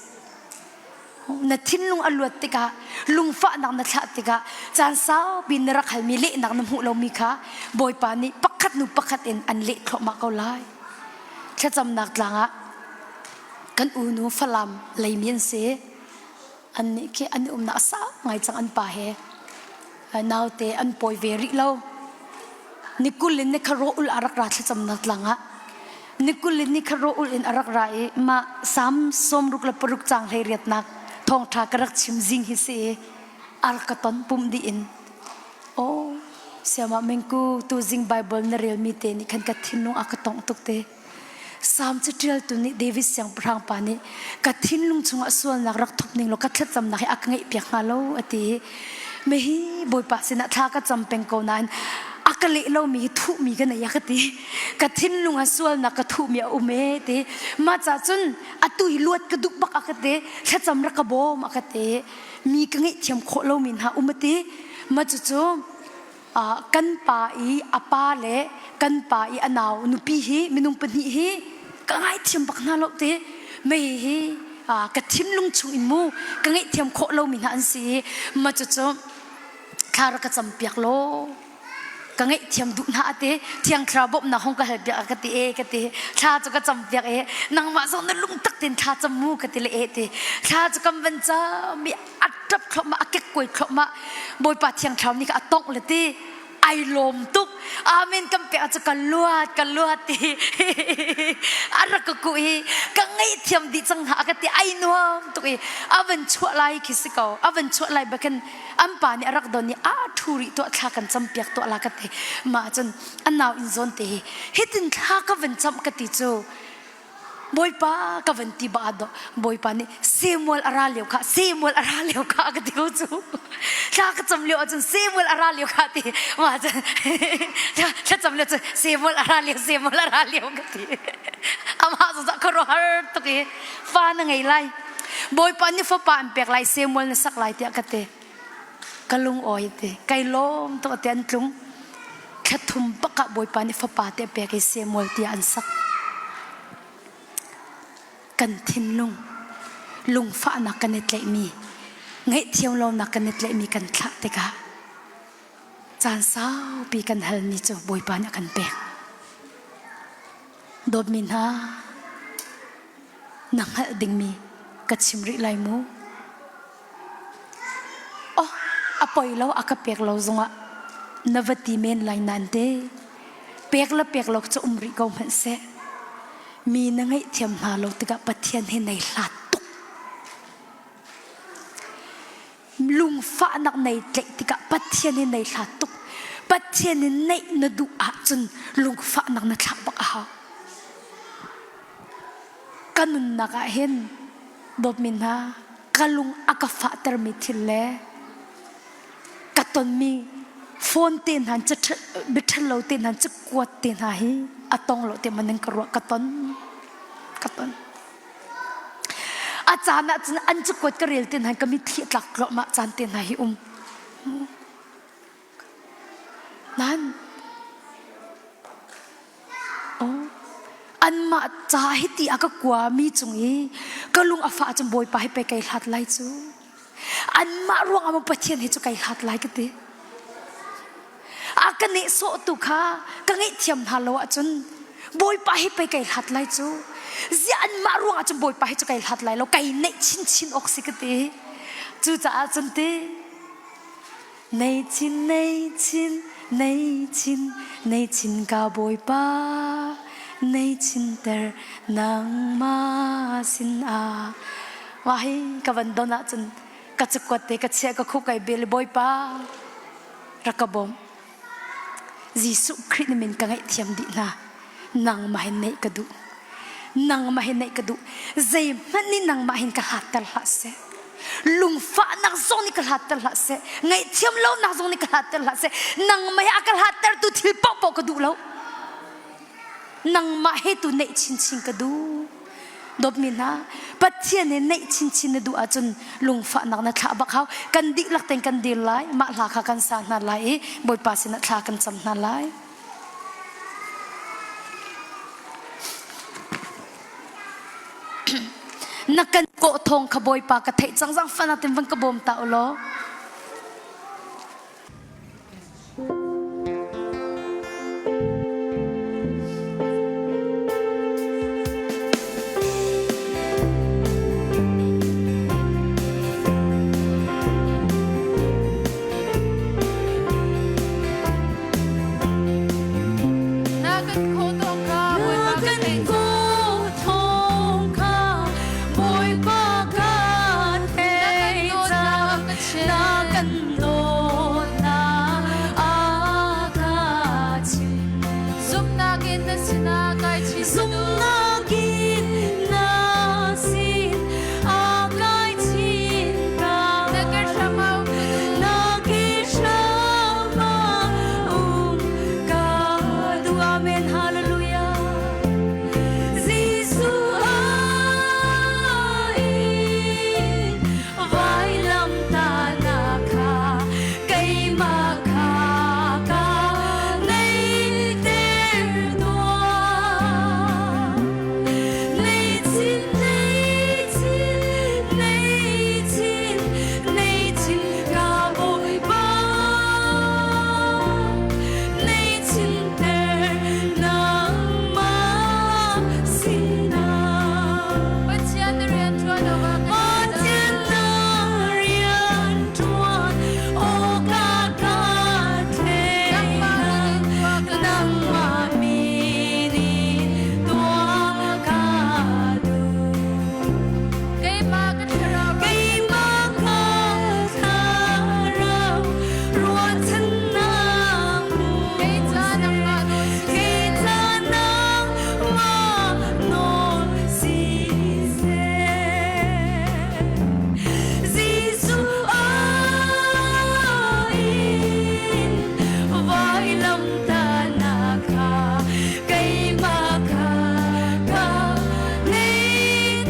Na thinlung a luat tikah lungfahnak na thlah tikah caan saupi na rak halmi lehnak na hmuh lomi kha Bawipa nih pakhat hnu pakhat in an leh thluahmah ko lai. Thlacamnak tlang ah kan unu Falam leimi an si. Annih khi an i umnak a sau ngai cang an pa he. Naute an pawi ve rih lo. Ni kul in ni kha rawh ul a rak ra thlacamnak tlang ah ni kul in ni kha rawh ul in a rak ra i mah Salm 66 caang 18nak thawngṭha ka rak chim zing hi si i a rak ka ton pumh dih in aw siamah mengku tu zing Bible na relmi te nih khan ka thinlung a ka tongh tuk te Salm caṭialtu nih David siangpahrang pa nih ka thinlung chungah sualnak rak thup ning law ka thlacamnak hi a ka ngeihpiak hnga lo a ti i mihi Bawipa sinah thla ka cam peng ko nain a ka leh lomi hi thuhmi ka nei a ka ti ka thinlung ah sualnak ka thuhmi a um e ti mah ca cun atu hi luat ka duh bak a ka ti thlacam rak ka bawm a ka ti mi ka ngaihthiam khawh lomi hna um a ti mah cucu kan pa i a pa le kan pa i a nau nupi hi minung pahnih hi ka ngaithiam bak hna lo te mei hi ka thinlung chung in mu ka ngaihthiam khawh lomi hna an si i ma cucu thla rak ka campiak law ka ngaihthiam duh hna ate thiang thlarau bawmhnak hong ka hal piak ka ti e ka ti thla cu ka cam piak e nangmah zong na lung tak ten thla cam mu ka ti le e ti thla cu kam van cam i a ṭap thluahmah a kekkuai thluahmah Bawipa Thiang Thlarau nih a tongh le ti ai lawm tuk amen kan pek cu ka luat ka luat ti a rak ka kuh i ka ngaihthiam dih cang hna ka ti ai nuam tuk i a van chuah lai khi si ko a van chuah lai bakin an pa nih a rak don i a ṭhu rih tuah thla kan cam piak tuah la ka ti mah cun a nau in zawn te hi hitin thla ka van camh ka ti cu Bawipa ka van ti ba do Bawipa nih Samuel a ra lio kha Samuel a ra lio kha ka ti ko cu thla ka cam lio ahcun Samuel a ra lio kha ti ma cun thla cam lio cun Samuel a ra lio Samuel a ra lio ka ti amah cu khuaruahhar tuk i fa na ngei lai Bawipa nih fapa an pek lai Samuel na sak lai tiah ka ti ka lung awi ti kai lawm tuk ti an tlung Thlathum bak ah Bawipa nih fapa te a pek i Samuel tiah an sak. Kan thinlung lungfahnak kan i tlaihmi, ngaihthiam lonak kan i tlaihmi kan thlah tikah caan saupi kan halmi cu Bawipa nih a kan pek. Dawtmi hna, na hngalh dingmi ka chim rih lai mu. Oh, a poi lo a ka pek lo zongah na va ti men lai nain te pek le pek lo cu um rih ko hmanh seh. Mi na ngaihthiam hna lo tikah Pathian he nei hlat tuk. Lungfahnak nei tlaih tikah Pathian he nei hlat tuk. Pathian in neih na duh ahcun lungfahnak na thlah bak a hau. Ka nunnak ah hin dawtmi hna ka lung a ka fahtermi thil le ka tonmi phone te hna biaṭhal lo te hna cakuat te hna hi a tong lo te man in ka ruah ka ton ka ton a caan ah cun an cakuat ka rel te hna ka mitthli a tlak tluahmah caan te hna hi um nan Anmah ca hiti a ka kuami cung i ka lung a fah cun Bawipa hi pei kai hlat lai cu. Anmah ruangah maw Pathian hi cu kai hlat lai ka ti. A ka nehsawhtu kha ka ngaihthiam hna lo ahcun Bawipa hi pei kai hlat lai cu. Ziah anmah ruangah cun Bawipa hi cu kai hlat lai lo, kai neih chinchin awk si ka ti. Cucaah cun ti. Nei chin, nei chin, nei chin, nei chin ka Bawipa, nei chin ter nangmah sin ah. Wah hi ka van don ahcun ka cakuat te ka chiah ka khuk kai bil Bawipa rak ka bawm. Jesuh Khrih na min ka ngaihthiam dih hna. Nangmah hin neih ka duh. Nangmah hin neih ka duh. Zeihmanh nih nangmah hin ka hlatter hlah seh. Lungfahnak zong nih ka hlatter hlah seh. Ngaihthiam lonak zong nih ka hlatter hlah seh. Nangmah hi a ka hlattertu thil paohpaoh ka duh lo. Nangmah he tu neih chinchin ka duh. Dawtmi hna, Pathian he neih chinchin na duh ahcun lungfahnak na thlah bak hau. Kan dihlak tein kan dir lai. Mah hla kha kan sa hna lai i Bawipa sinah thla kan cam hna lai. Na kan kawh thawng kha Bawipa ka theih cang zaangfahnak tin van ka bawm ta u law. Na kan kawh thawng kha Bawipa ka theih Bawipa ka theih cang. Na kan dawtnak a ka chimh. Zumhnak in na sinah kai chin ka duh. Zumhnak in na sin a kai chin ka. Na ke hram ah um ka duh. Na ke hram ah um ka duh. Amen. Hallelujah. Jesuh ai vailamtahnak kha keimah kha ka neihter tuah. Nei chin, nei chin, nei chin, nei chin ka Bawipa. Nei chinter nangmah sinah. Pathian na rian ṭuan awkah ka Pathian na rian ṭuan awkah ka Nangmah thleidan. min in tuah ka duh. Nangmah min in tuah ka duh. Keimah ka thlarau Keimah ka thlarau ruahchannak Kei ca nangmah nawl Kei siseh. ca nangmah nawl siseh. Jesuh in vailamtahnak kha keimah kha ka nei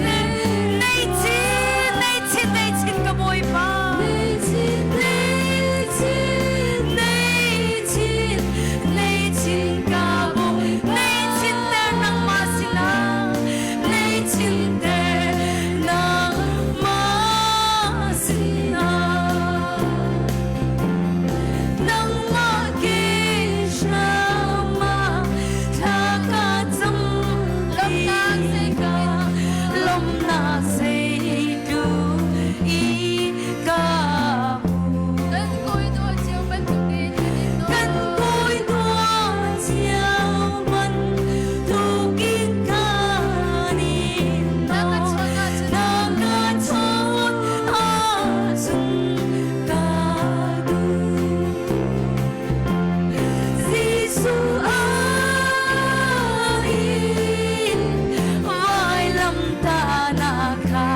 nei chin nei chin nei chin ka Bawipa nei chin nei chin nei chin nei chin ka Bawi nei chin ter nangmah sinah nei chin ter nangmah sinah nangmah ke hram ah thla ka cam Lawmhnak ka lawmhnak zeitu i ka hmu Kan kawi dawt cio bantukin kan in dawt. kan kawi dawt cio bantukin kan in Na ka dawt. chawnh ahcun Na ka chawnh ahcun ka duh. Jesuh in vailamtahnak kha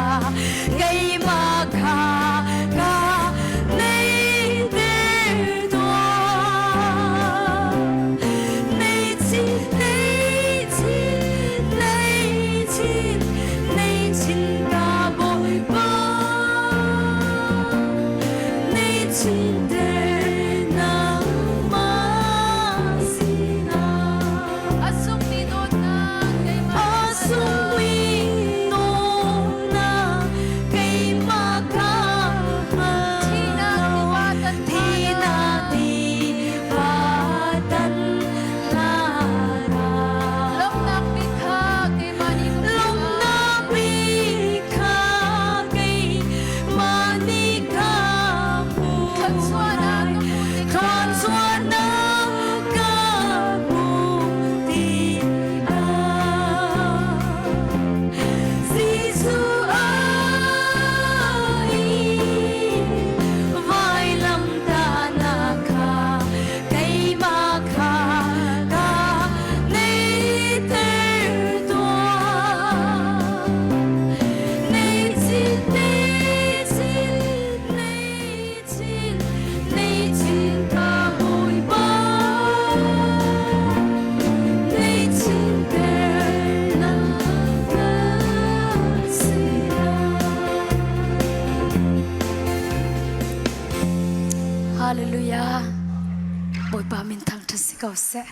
ko seh.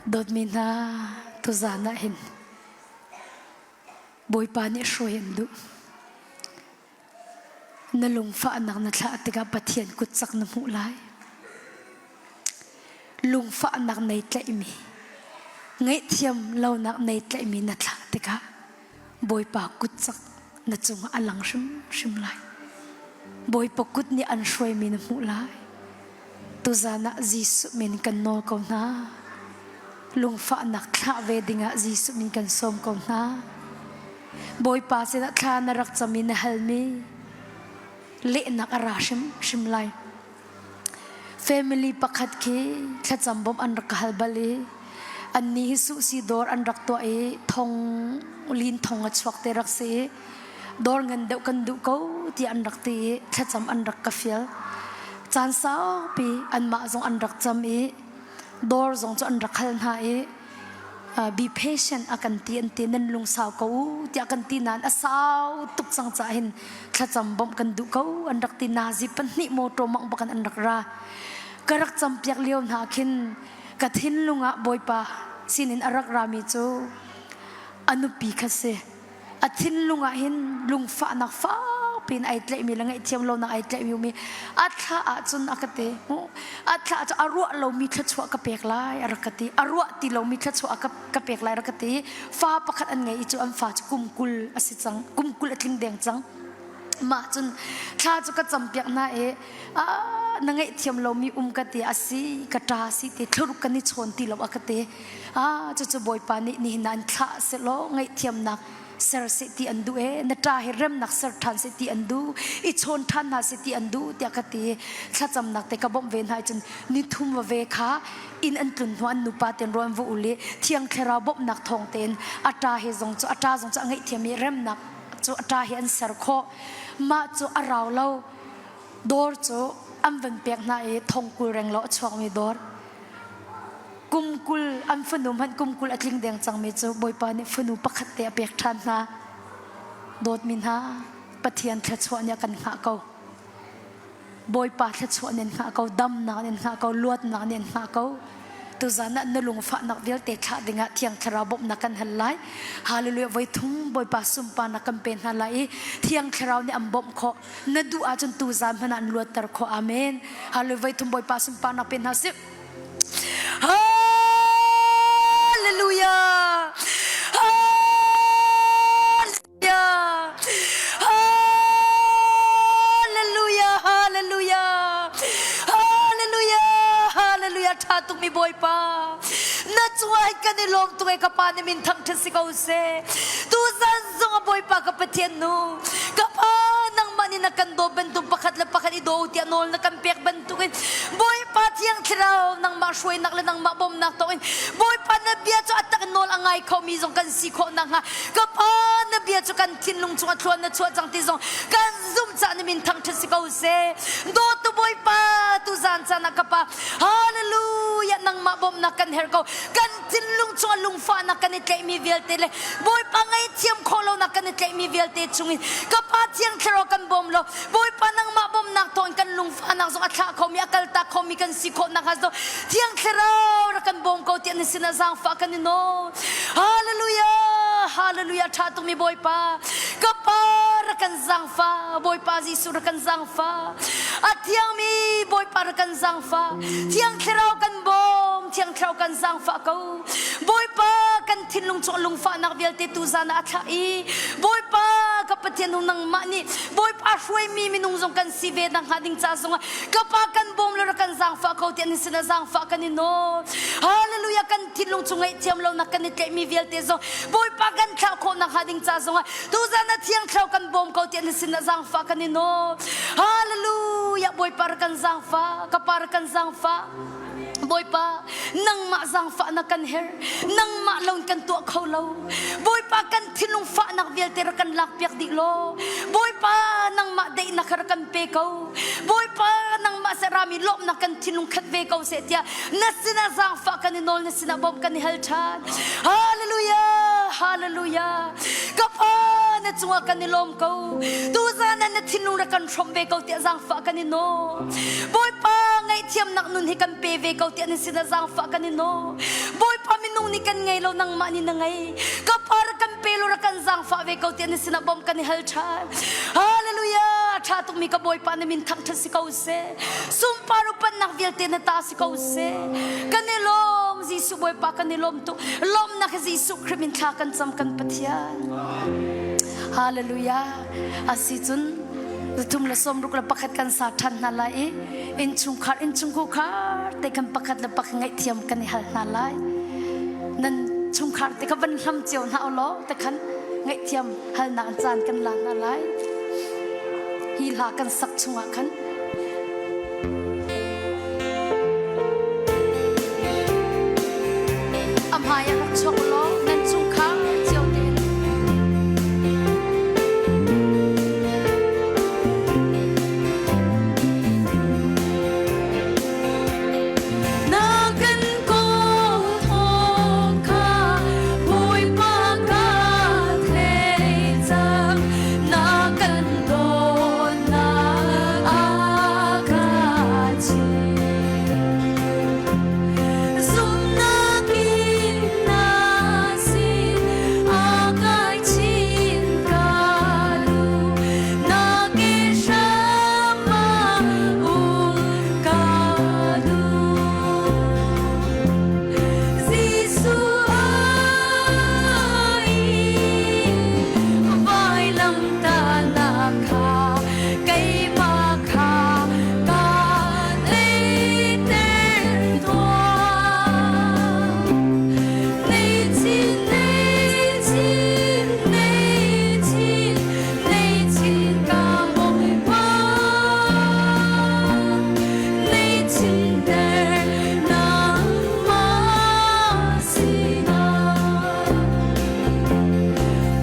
Dawtmi hna, tuzan ah hin Bawipa nih hruai an duh. Na lungfahnak na thlah tikah Pathian kut cak na hmuh lai. Lungfahnak nei tlaihmi, ngaihthiam lonak nei tlaihmi na thlah tikah Bawipa kut cak na cungah a lang hrimhrim lai. Bawipa kut nih an hruaimi na hmuh lai. Tuzan ah Jesuh min kan nawl ko hna. Lungfahnak thlah ve dingah Jesuh min kan sawm ko hna. Bawipa sinah thla na rak cam i na halmi lehnak a ra hrimhrim lai. Family pakhat khi thlacam bawmh an rak ka hal bal i annih hi suhsi dawr an rak tuah i thong lin thong a chuak te rak si i dawr ngan deuh kan duh ko tiah an rak ti i thlacam an rak ka fial. Caan saupi anmah zong an rak cam i dawr zong cu an rak hal hna i be patient a kan ti an ti nan lungsau ko u tiah kan ti nain a sau tuk cang caah hin thlacam bawmh kan duh ko an rak ti nazi pahnih motor mang bakan an rak ra ka rak campiak lio hna khin ka thinlung ah bawipa sinin a rak rami cu a nupi kha si a thinlung ah hin lungfahnak fakpi in ai tlaihmi le ngaihthiam lonak ai tlaihmi mi a thla ahcun a ka ti a thla cu a ruah lomi thluachuah ka pek lai a rak ka ti a ruah ti lomi thluachuah ka ka pek lai rak ka ti fa pakhat an ngei i cu an fa cu kum 20 a si cang kum 20 a tling deng cang mah cun thla cu ka campiak hna i na ngaihthiam lomi um ka ti a si ka ṭa si ti thluruk kan i chawn ti lo a ka ti Ah, cucu Bawipa nih nihin ah an thlah sehlaw ngaihthiamnak ser seh ti an duh ee na ṭa hi remnak ser ṭhan seh ti an duh i chawn ṭhan hna seh ti an duh tiah ka ti thlacamnak te ka bawmh ve hna cun ni thum va ve kha inn an tlun hnu an nupa ten ruan va ul i thiang thlarau bawmhnak thawng tein a ṭa he zong cu a ṭa zong cu a ngaihthiam i remnak cu a ṭa hi an ser khawh mah cu a rau lo dawr cu an van pek hna i thong 20 reng lo a chuakmi dawr Kum 20 an fanu hmanh kum 20 a tling deng cangmi cu Bawipa nih fanu pakhat te a pek ṭhan hna. Dawtmi hna, Pathian thluachuah nih a kan hngah ko. Bawipa thluachuah nih an hngah ko, damnak nih an hngah ko, luatnak nih an hngah ko. Tuzan ah na lungfahnak vialte thlah dingah Thiang Thlarau bawmhnak kan hal lai. Hallelujah voi thum Bawipa sunparnak kan pe hna lai i Thiang Thlarau nih an bawmh khawh. Na duh ahcun tuzan hmanh ah an luatter khawh. Amen. Hallelujah voi thum Bawipa sunparnak pe hna sih. Hallelujah! Hallelujah! Hallelujah! Hallelujah! Hallelujah! Hallelujah! Ṭha tukmi Bawipa, na cungah hin kan i lawm tuk e ka Pa na min thangṭhat si ko seh. Tuzan zong ah Bawipa ka Pathian nu, ka Pa nangmah nih na kan daw bantuk pakhat le pakhat i daw tiah nawl na kan pek bantukin Bawipa Thiang Thlarau nangmah hruainak le nangmah bawmnak tawngin Bawipa na bia cu a tak in nawl a ngai khomi zong kan si khawh nakhnga ka Pa na bia cu kan thinlung chungah thluan na chuah cang ti zong kan zumh caah na min thangṭhat si ko seh. Dawtu Bawipa tuzaan caan ah ka Pa Hallelujah nangmah bawmhnak kan herh ko kan thinlung chungah lungfahnak kan i tlaihmi vialte le Bawipa ngaihthiam khawh lonak kan i tlaihmi vialte chungin ka Pa Thiang Thlarau kan bawm law Bawipa nangmah bawmhnak thawngin kan lungfahnak zong a thlah khomi a kaltak khomi kan si khawh nakhnga zong Thiang Thlarau rak kan bawm ko tiah na sinah zaangfah kan i nawl. Hallelujah! Hallelujah! Ṭha tukmi Bawipa, ka Pa rak kan zaangfah, Bawipa Jesuh rak kan zaangfah. A thiangmi Bawipa rak kan zaangfah. Thiang Thlarau kan bawm, Thiang Thlarau kan zaangfah ko. Bawipa kan thinlung chung lungfahnak vialte tu zan ah a thlah i Bawipa ka Pathian hung nangmah nih Bawipa hruaimi minung zong kan si ve nakhnga ding ca zongah ka pa kan bawm le kan zaangfah ko tiah nan sinah zaangfah kan i nawl. Hallelujah kan thinlung chung ngaihthiam lonak kan i tlaihmi vialte zong Bawipa kan thlah khawh nakhnga ding ca zongah tuzan ah thiang thlarau kan bawm ko tiah nan sinah zaangfah kan i nawl. Hallelujah Bawipa rak kan zaangfah ka pa rak kan zaangfah. Bawipa, nangmah zaangfahnak kan herh. Nangmah lo in kan tuah kho lo. Bawipa, kan thinlung fahnak vialte rak kan lakpiak dih law. Bawipa, nangmah daihnak kha rak kan pe ko. Bawipa, nangmah serami lawmhnak kan thinlung khat ve ko seh tiah na sinah zaangfah kan i nawl, na sinah bawmh kan i hal ṭhan. Hallelujah! Hallelujah! Ka Pa, na cungah kan i lawm ko. Tuzan ah na thinlung rak kan hrawmh ve ko tiah zaangfah kan i nawl. Bawipa, ngaih. Ngaihthiamnak nun hi kan pe ve ko tiah nan sinah zaangfah kan i nawl. Bawipa minung nih kan ngei lo nangmah nih na ngei. Ka pa rak kan pe lo rak kan zaangfah ve ko tiah na sinah bawmh kan i hal ṭhan. Hallelujah! A ṭha tukmi ka Bawipa na min thangṭhat si ko seh. Sunpar upatnak vialte na ta si ko seh. Kan i lawm Jesuh Bawipa kan i lawm tuk. Lawmnak Jesuh Khrih min thla kan cam kan Pathian. Hallelujah. Asicun 361 kan sa ṭhan hna lai i innchungkhar innchungkhar te kan pakhat le pakhat ngaihthiam kan i hal hna lai. Nan chungkhar te kha van hlam cio hna u law te khan ngaihthiam halnak caan kan la hna lai. Hi hla kan sak chungah khan A hmai ah rak chuak u law nan chungkhar cio tein Na kan kawl thawng kha Bawipa ka thei cang na kan dawtnak a ka chimh. Zumhnak in na sin a kai chin ka duh. Na ke hram ah um ka duh. Jesuh ai vailamtahnak kha keimah kha ka neihter tuah. Nei chin, nei chin, nei chin, nei chin ka Bawipa. Nei chinter nangmah sinah.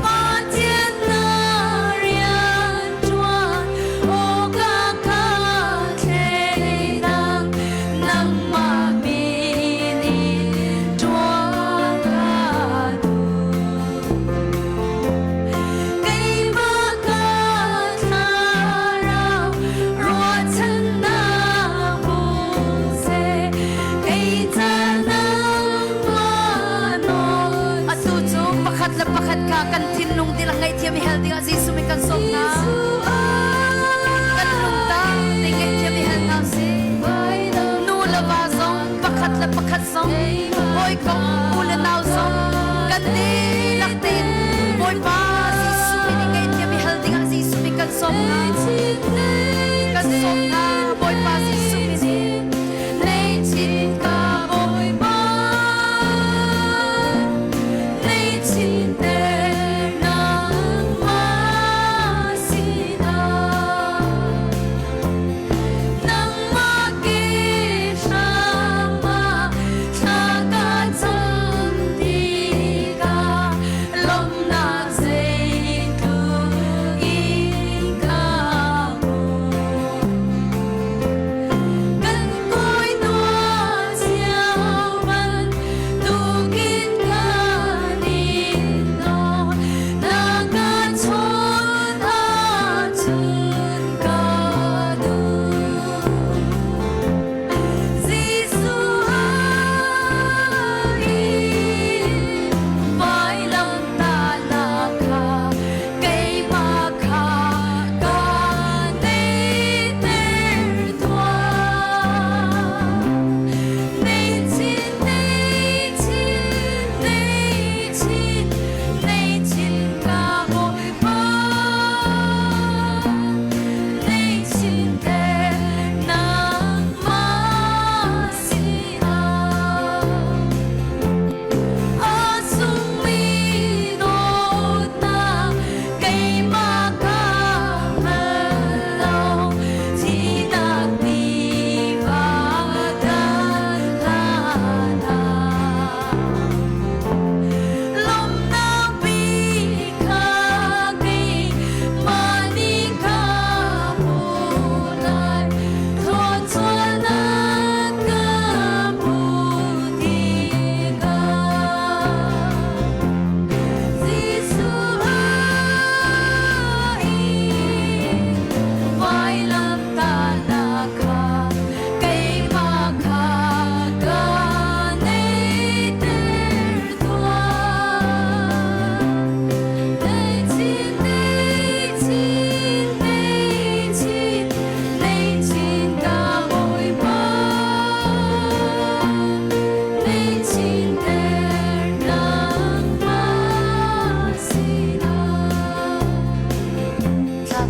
Pathian na rianṭuan awka ka thleinak nangmah min in ṭuan ka duh. Keimah ka thlarau ruahchannak hung seh, kei ca nangmah nawl Atu cu pakhat le pakhat kha kan thinlung dihlak ngaihthiam i hal dingah Jesuh min kan sawm hna. Kan lungtak te ngaihthiam i hal hna usih. Nu le va zong pakhat le pakhat zong hawikom u le nau zong kan dihlak tein Bawipa Jesuh min i ngaihthiam i hal dingah Jesuh min kan sawm hna. Kan sawm hna Bawipa Jesuh min in. Nei chin ka Bawipa, nei chin ter nangmah sinah.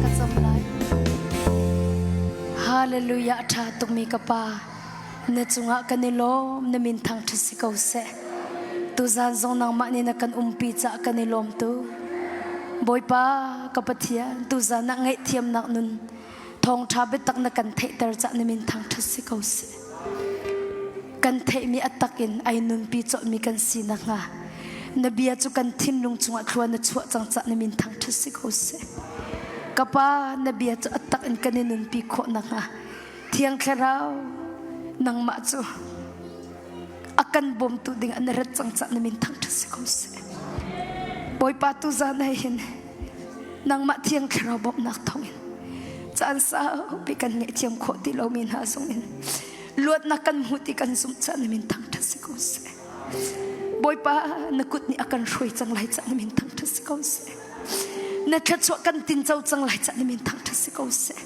ka cam lai. Hallelujah a ṭha tukmi ka pa na cungah kan i lawm na min thangṭhat si ko seh. Tuzan zong nangmah nih na kan umpi caah kan i lawm tu. Bawipa ka Pathian tuzan ah ngaihthiamnak nun thawngṭha biatak na kan theihter cah na min thangṭhat si ko seh. Kan theihmi a tak in ai nunpi colhmi kan si nakhnga na bia cu kan thinlung chungah thlua na chuah cang cah na min thangṭhat si ko seh. Ka pa na bia cu a tak in kan i nunpi khawh nakhnga Thiang Thlarau nangmah cu a kan bawmtu ding an rat cang cah na min thangṭhat si ko seh. Bawipa tu zan ai hin nangmah Thiang Thlarau bawmhnak thawngin caan saupi kan ngaihthiam khawh ti lomi hna zongin luatnak kan hmu ti kan zumh cah na min thangṭhat si ko seh. Bawipa na kut nih a kan hruai cang lai cah na min thangṭhat si ko seh. Na thluachuah kan tinco cang lai cah na min thangṭhat si ko seh.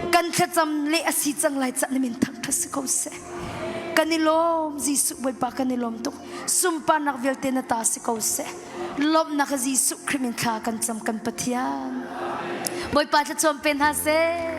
Kan thlacam le a si cang lai cah na min thangṭhat si ko seh. Kan i lawm Jesuh Bawipa kan i lawm tuk. Sunparnak vialte na ta si ko seh. Lawmhnak Jesuh Khrih min thla kan cam kan Pathian. Bawipa thlachuam pe hna seh.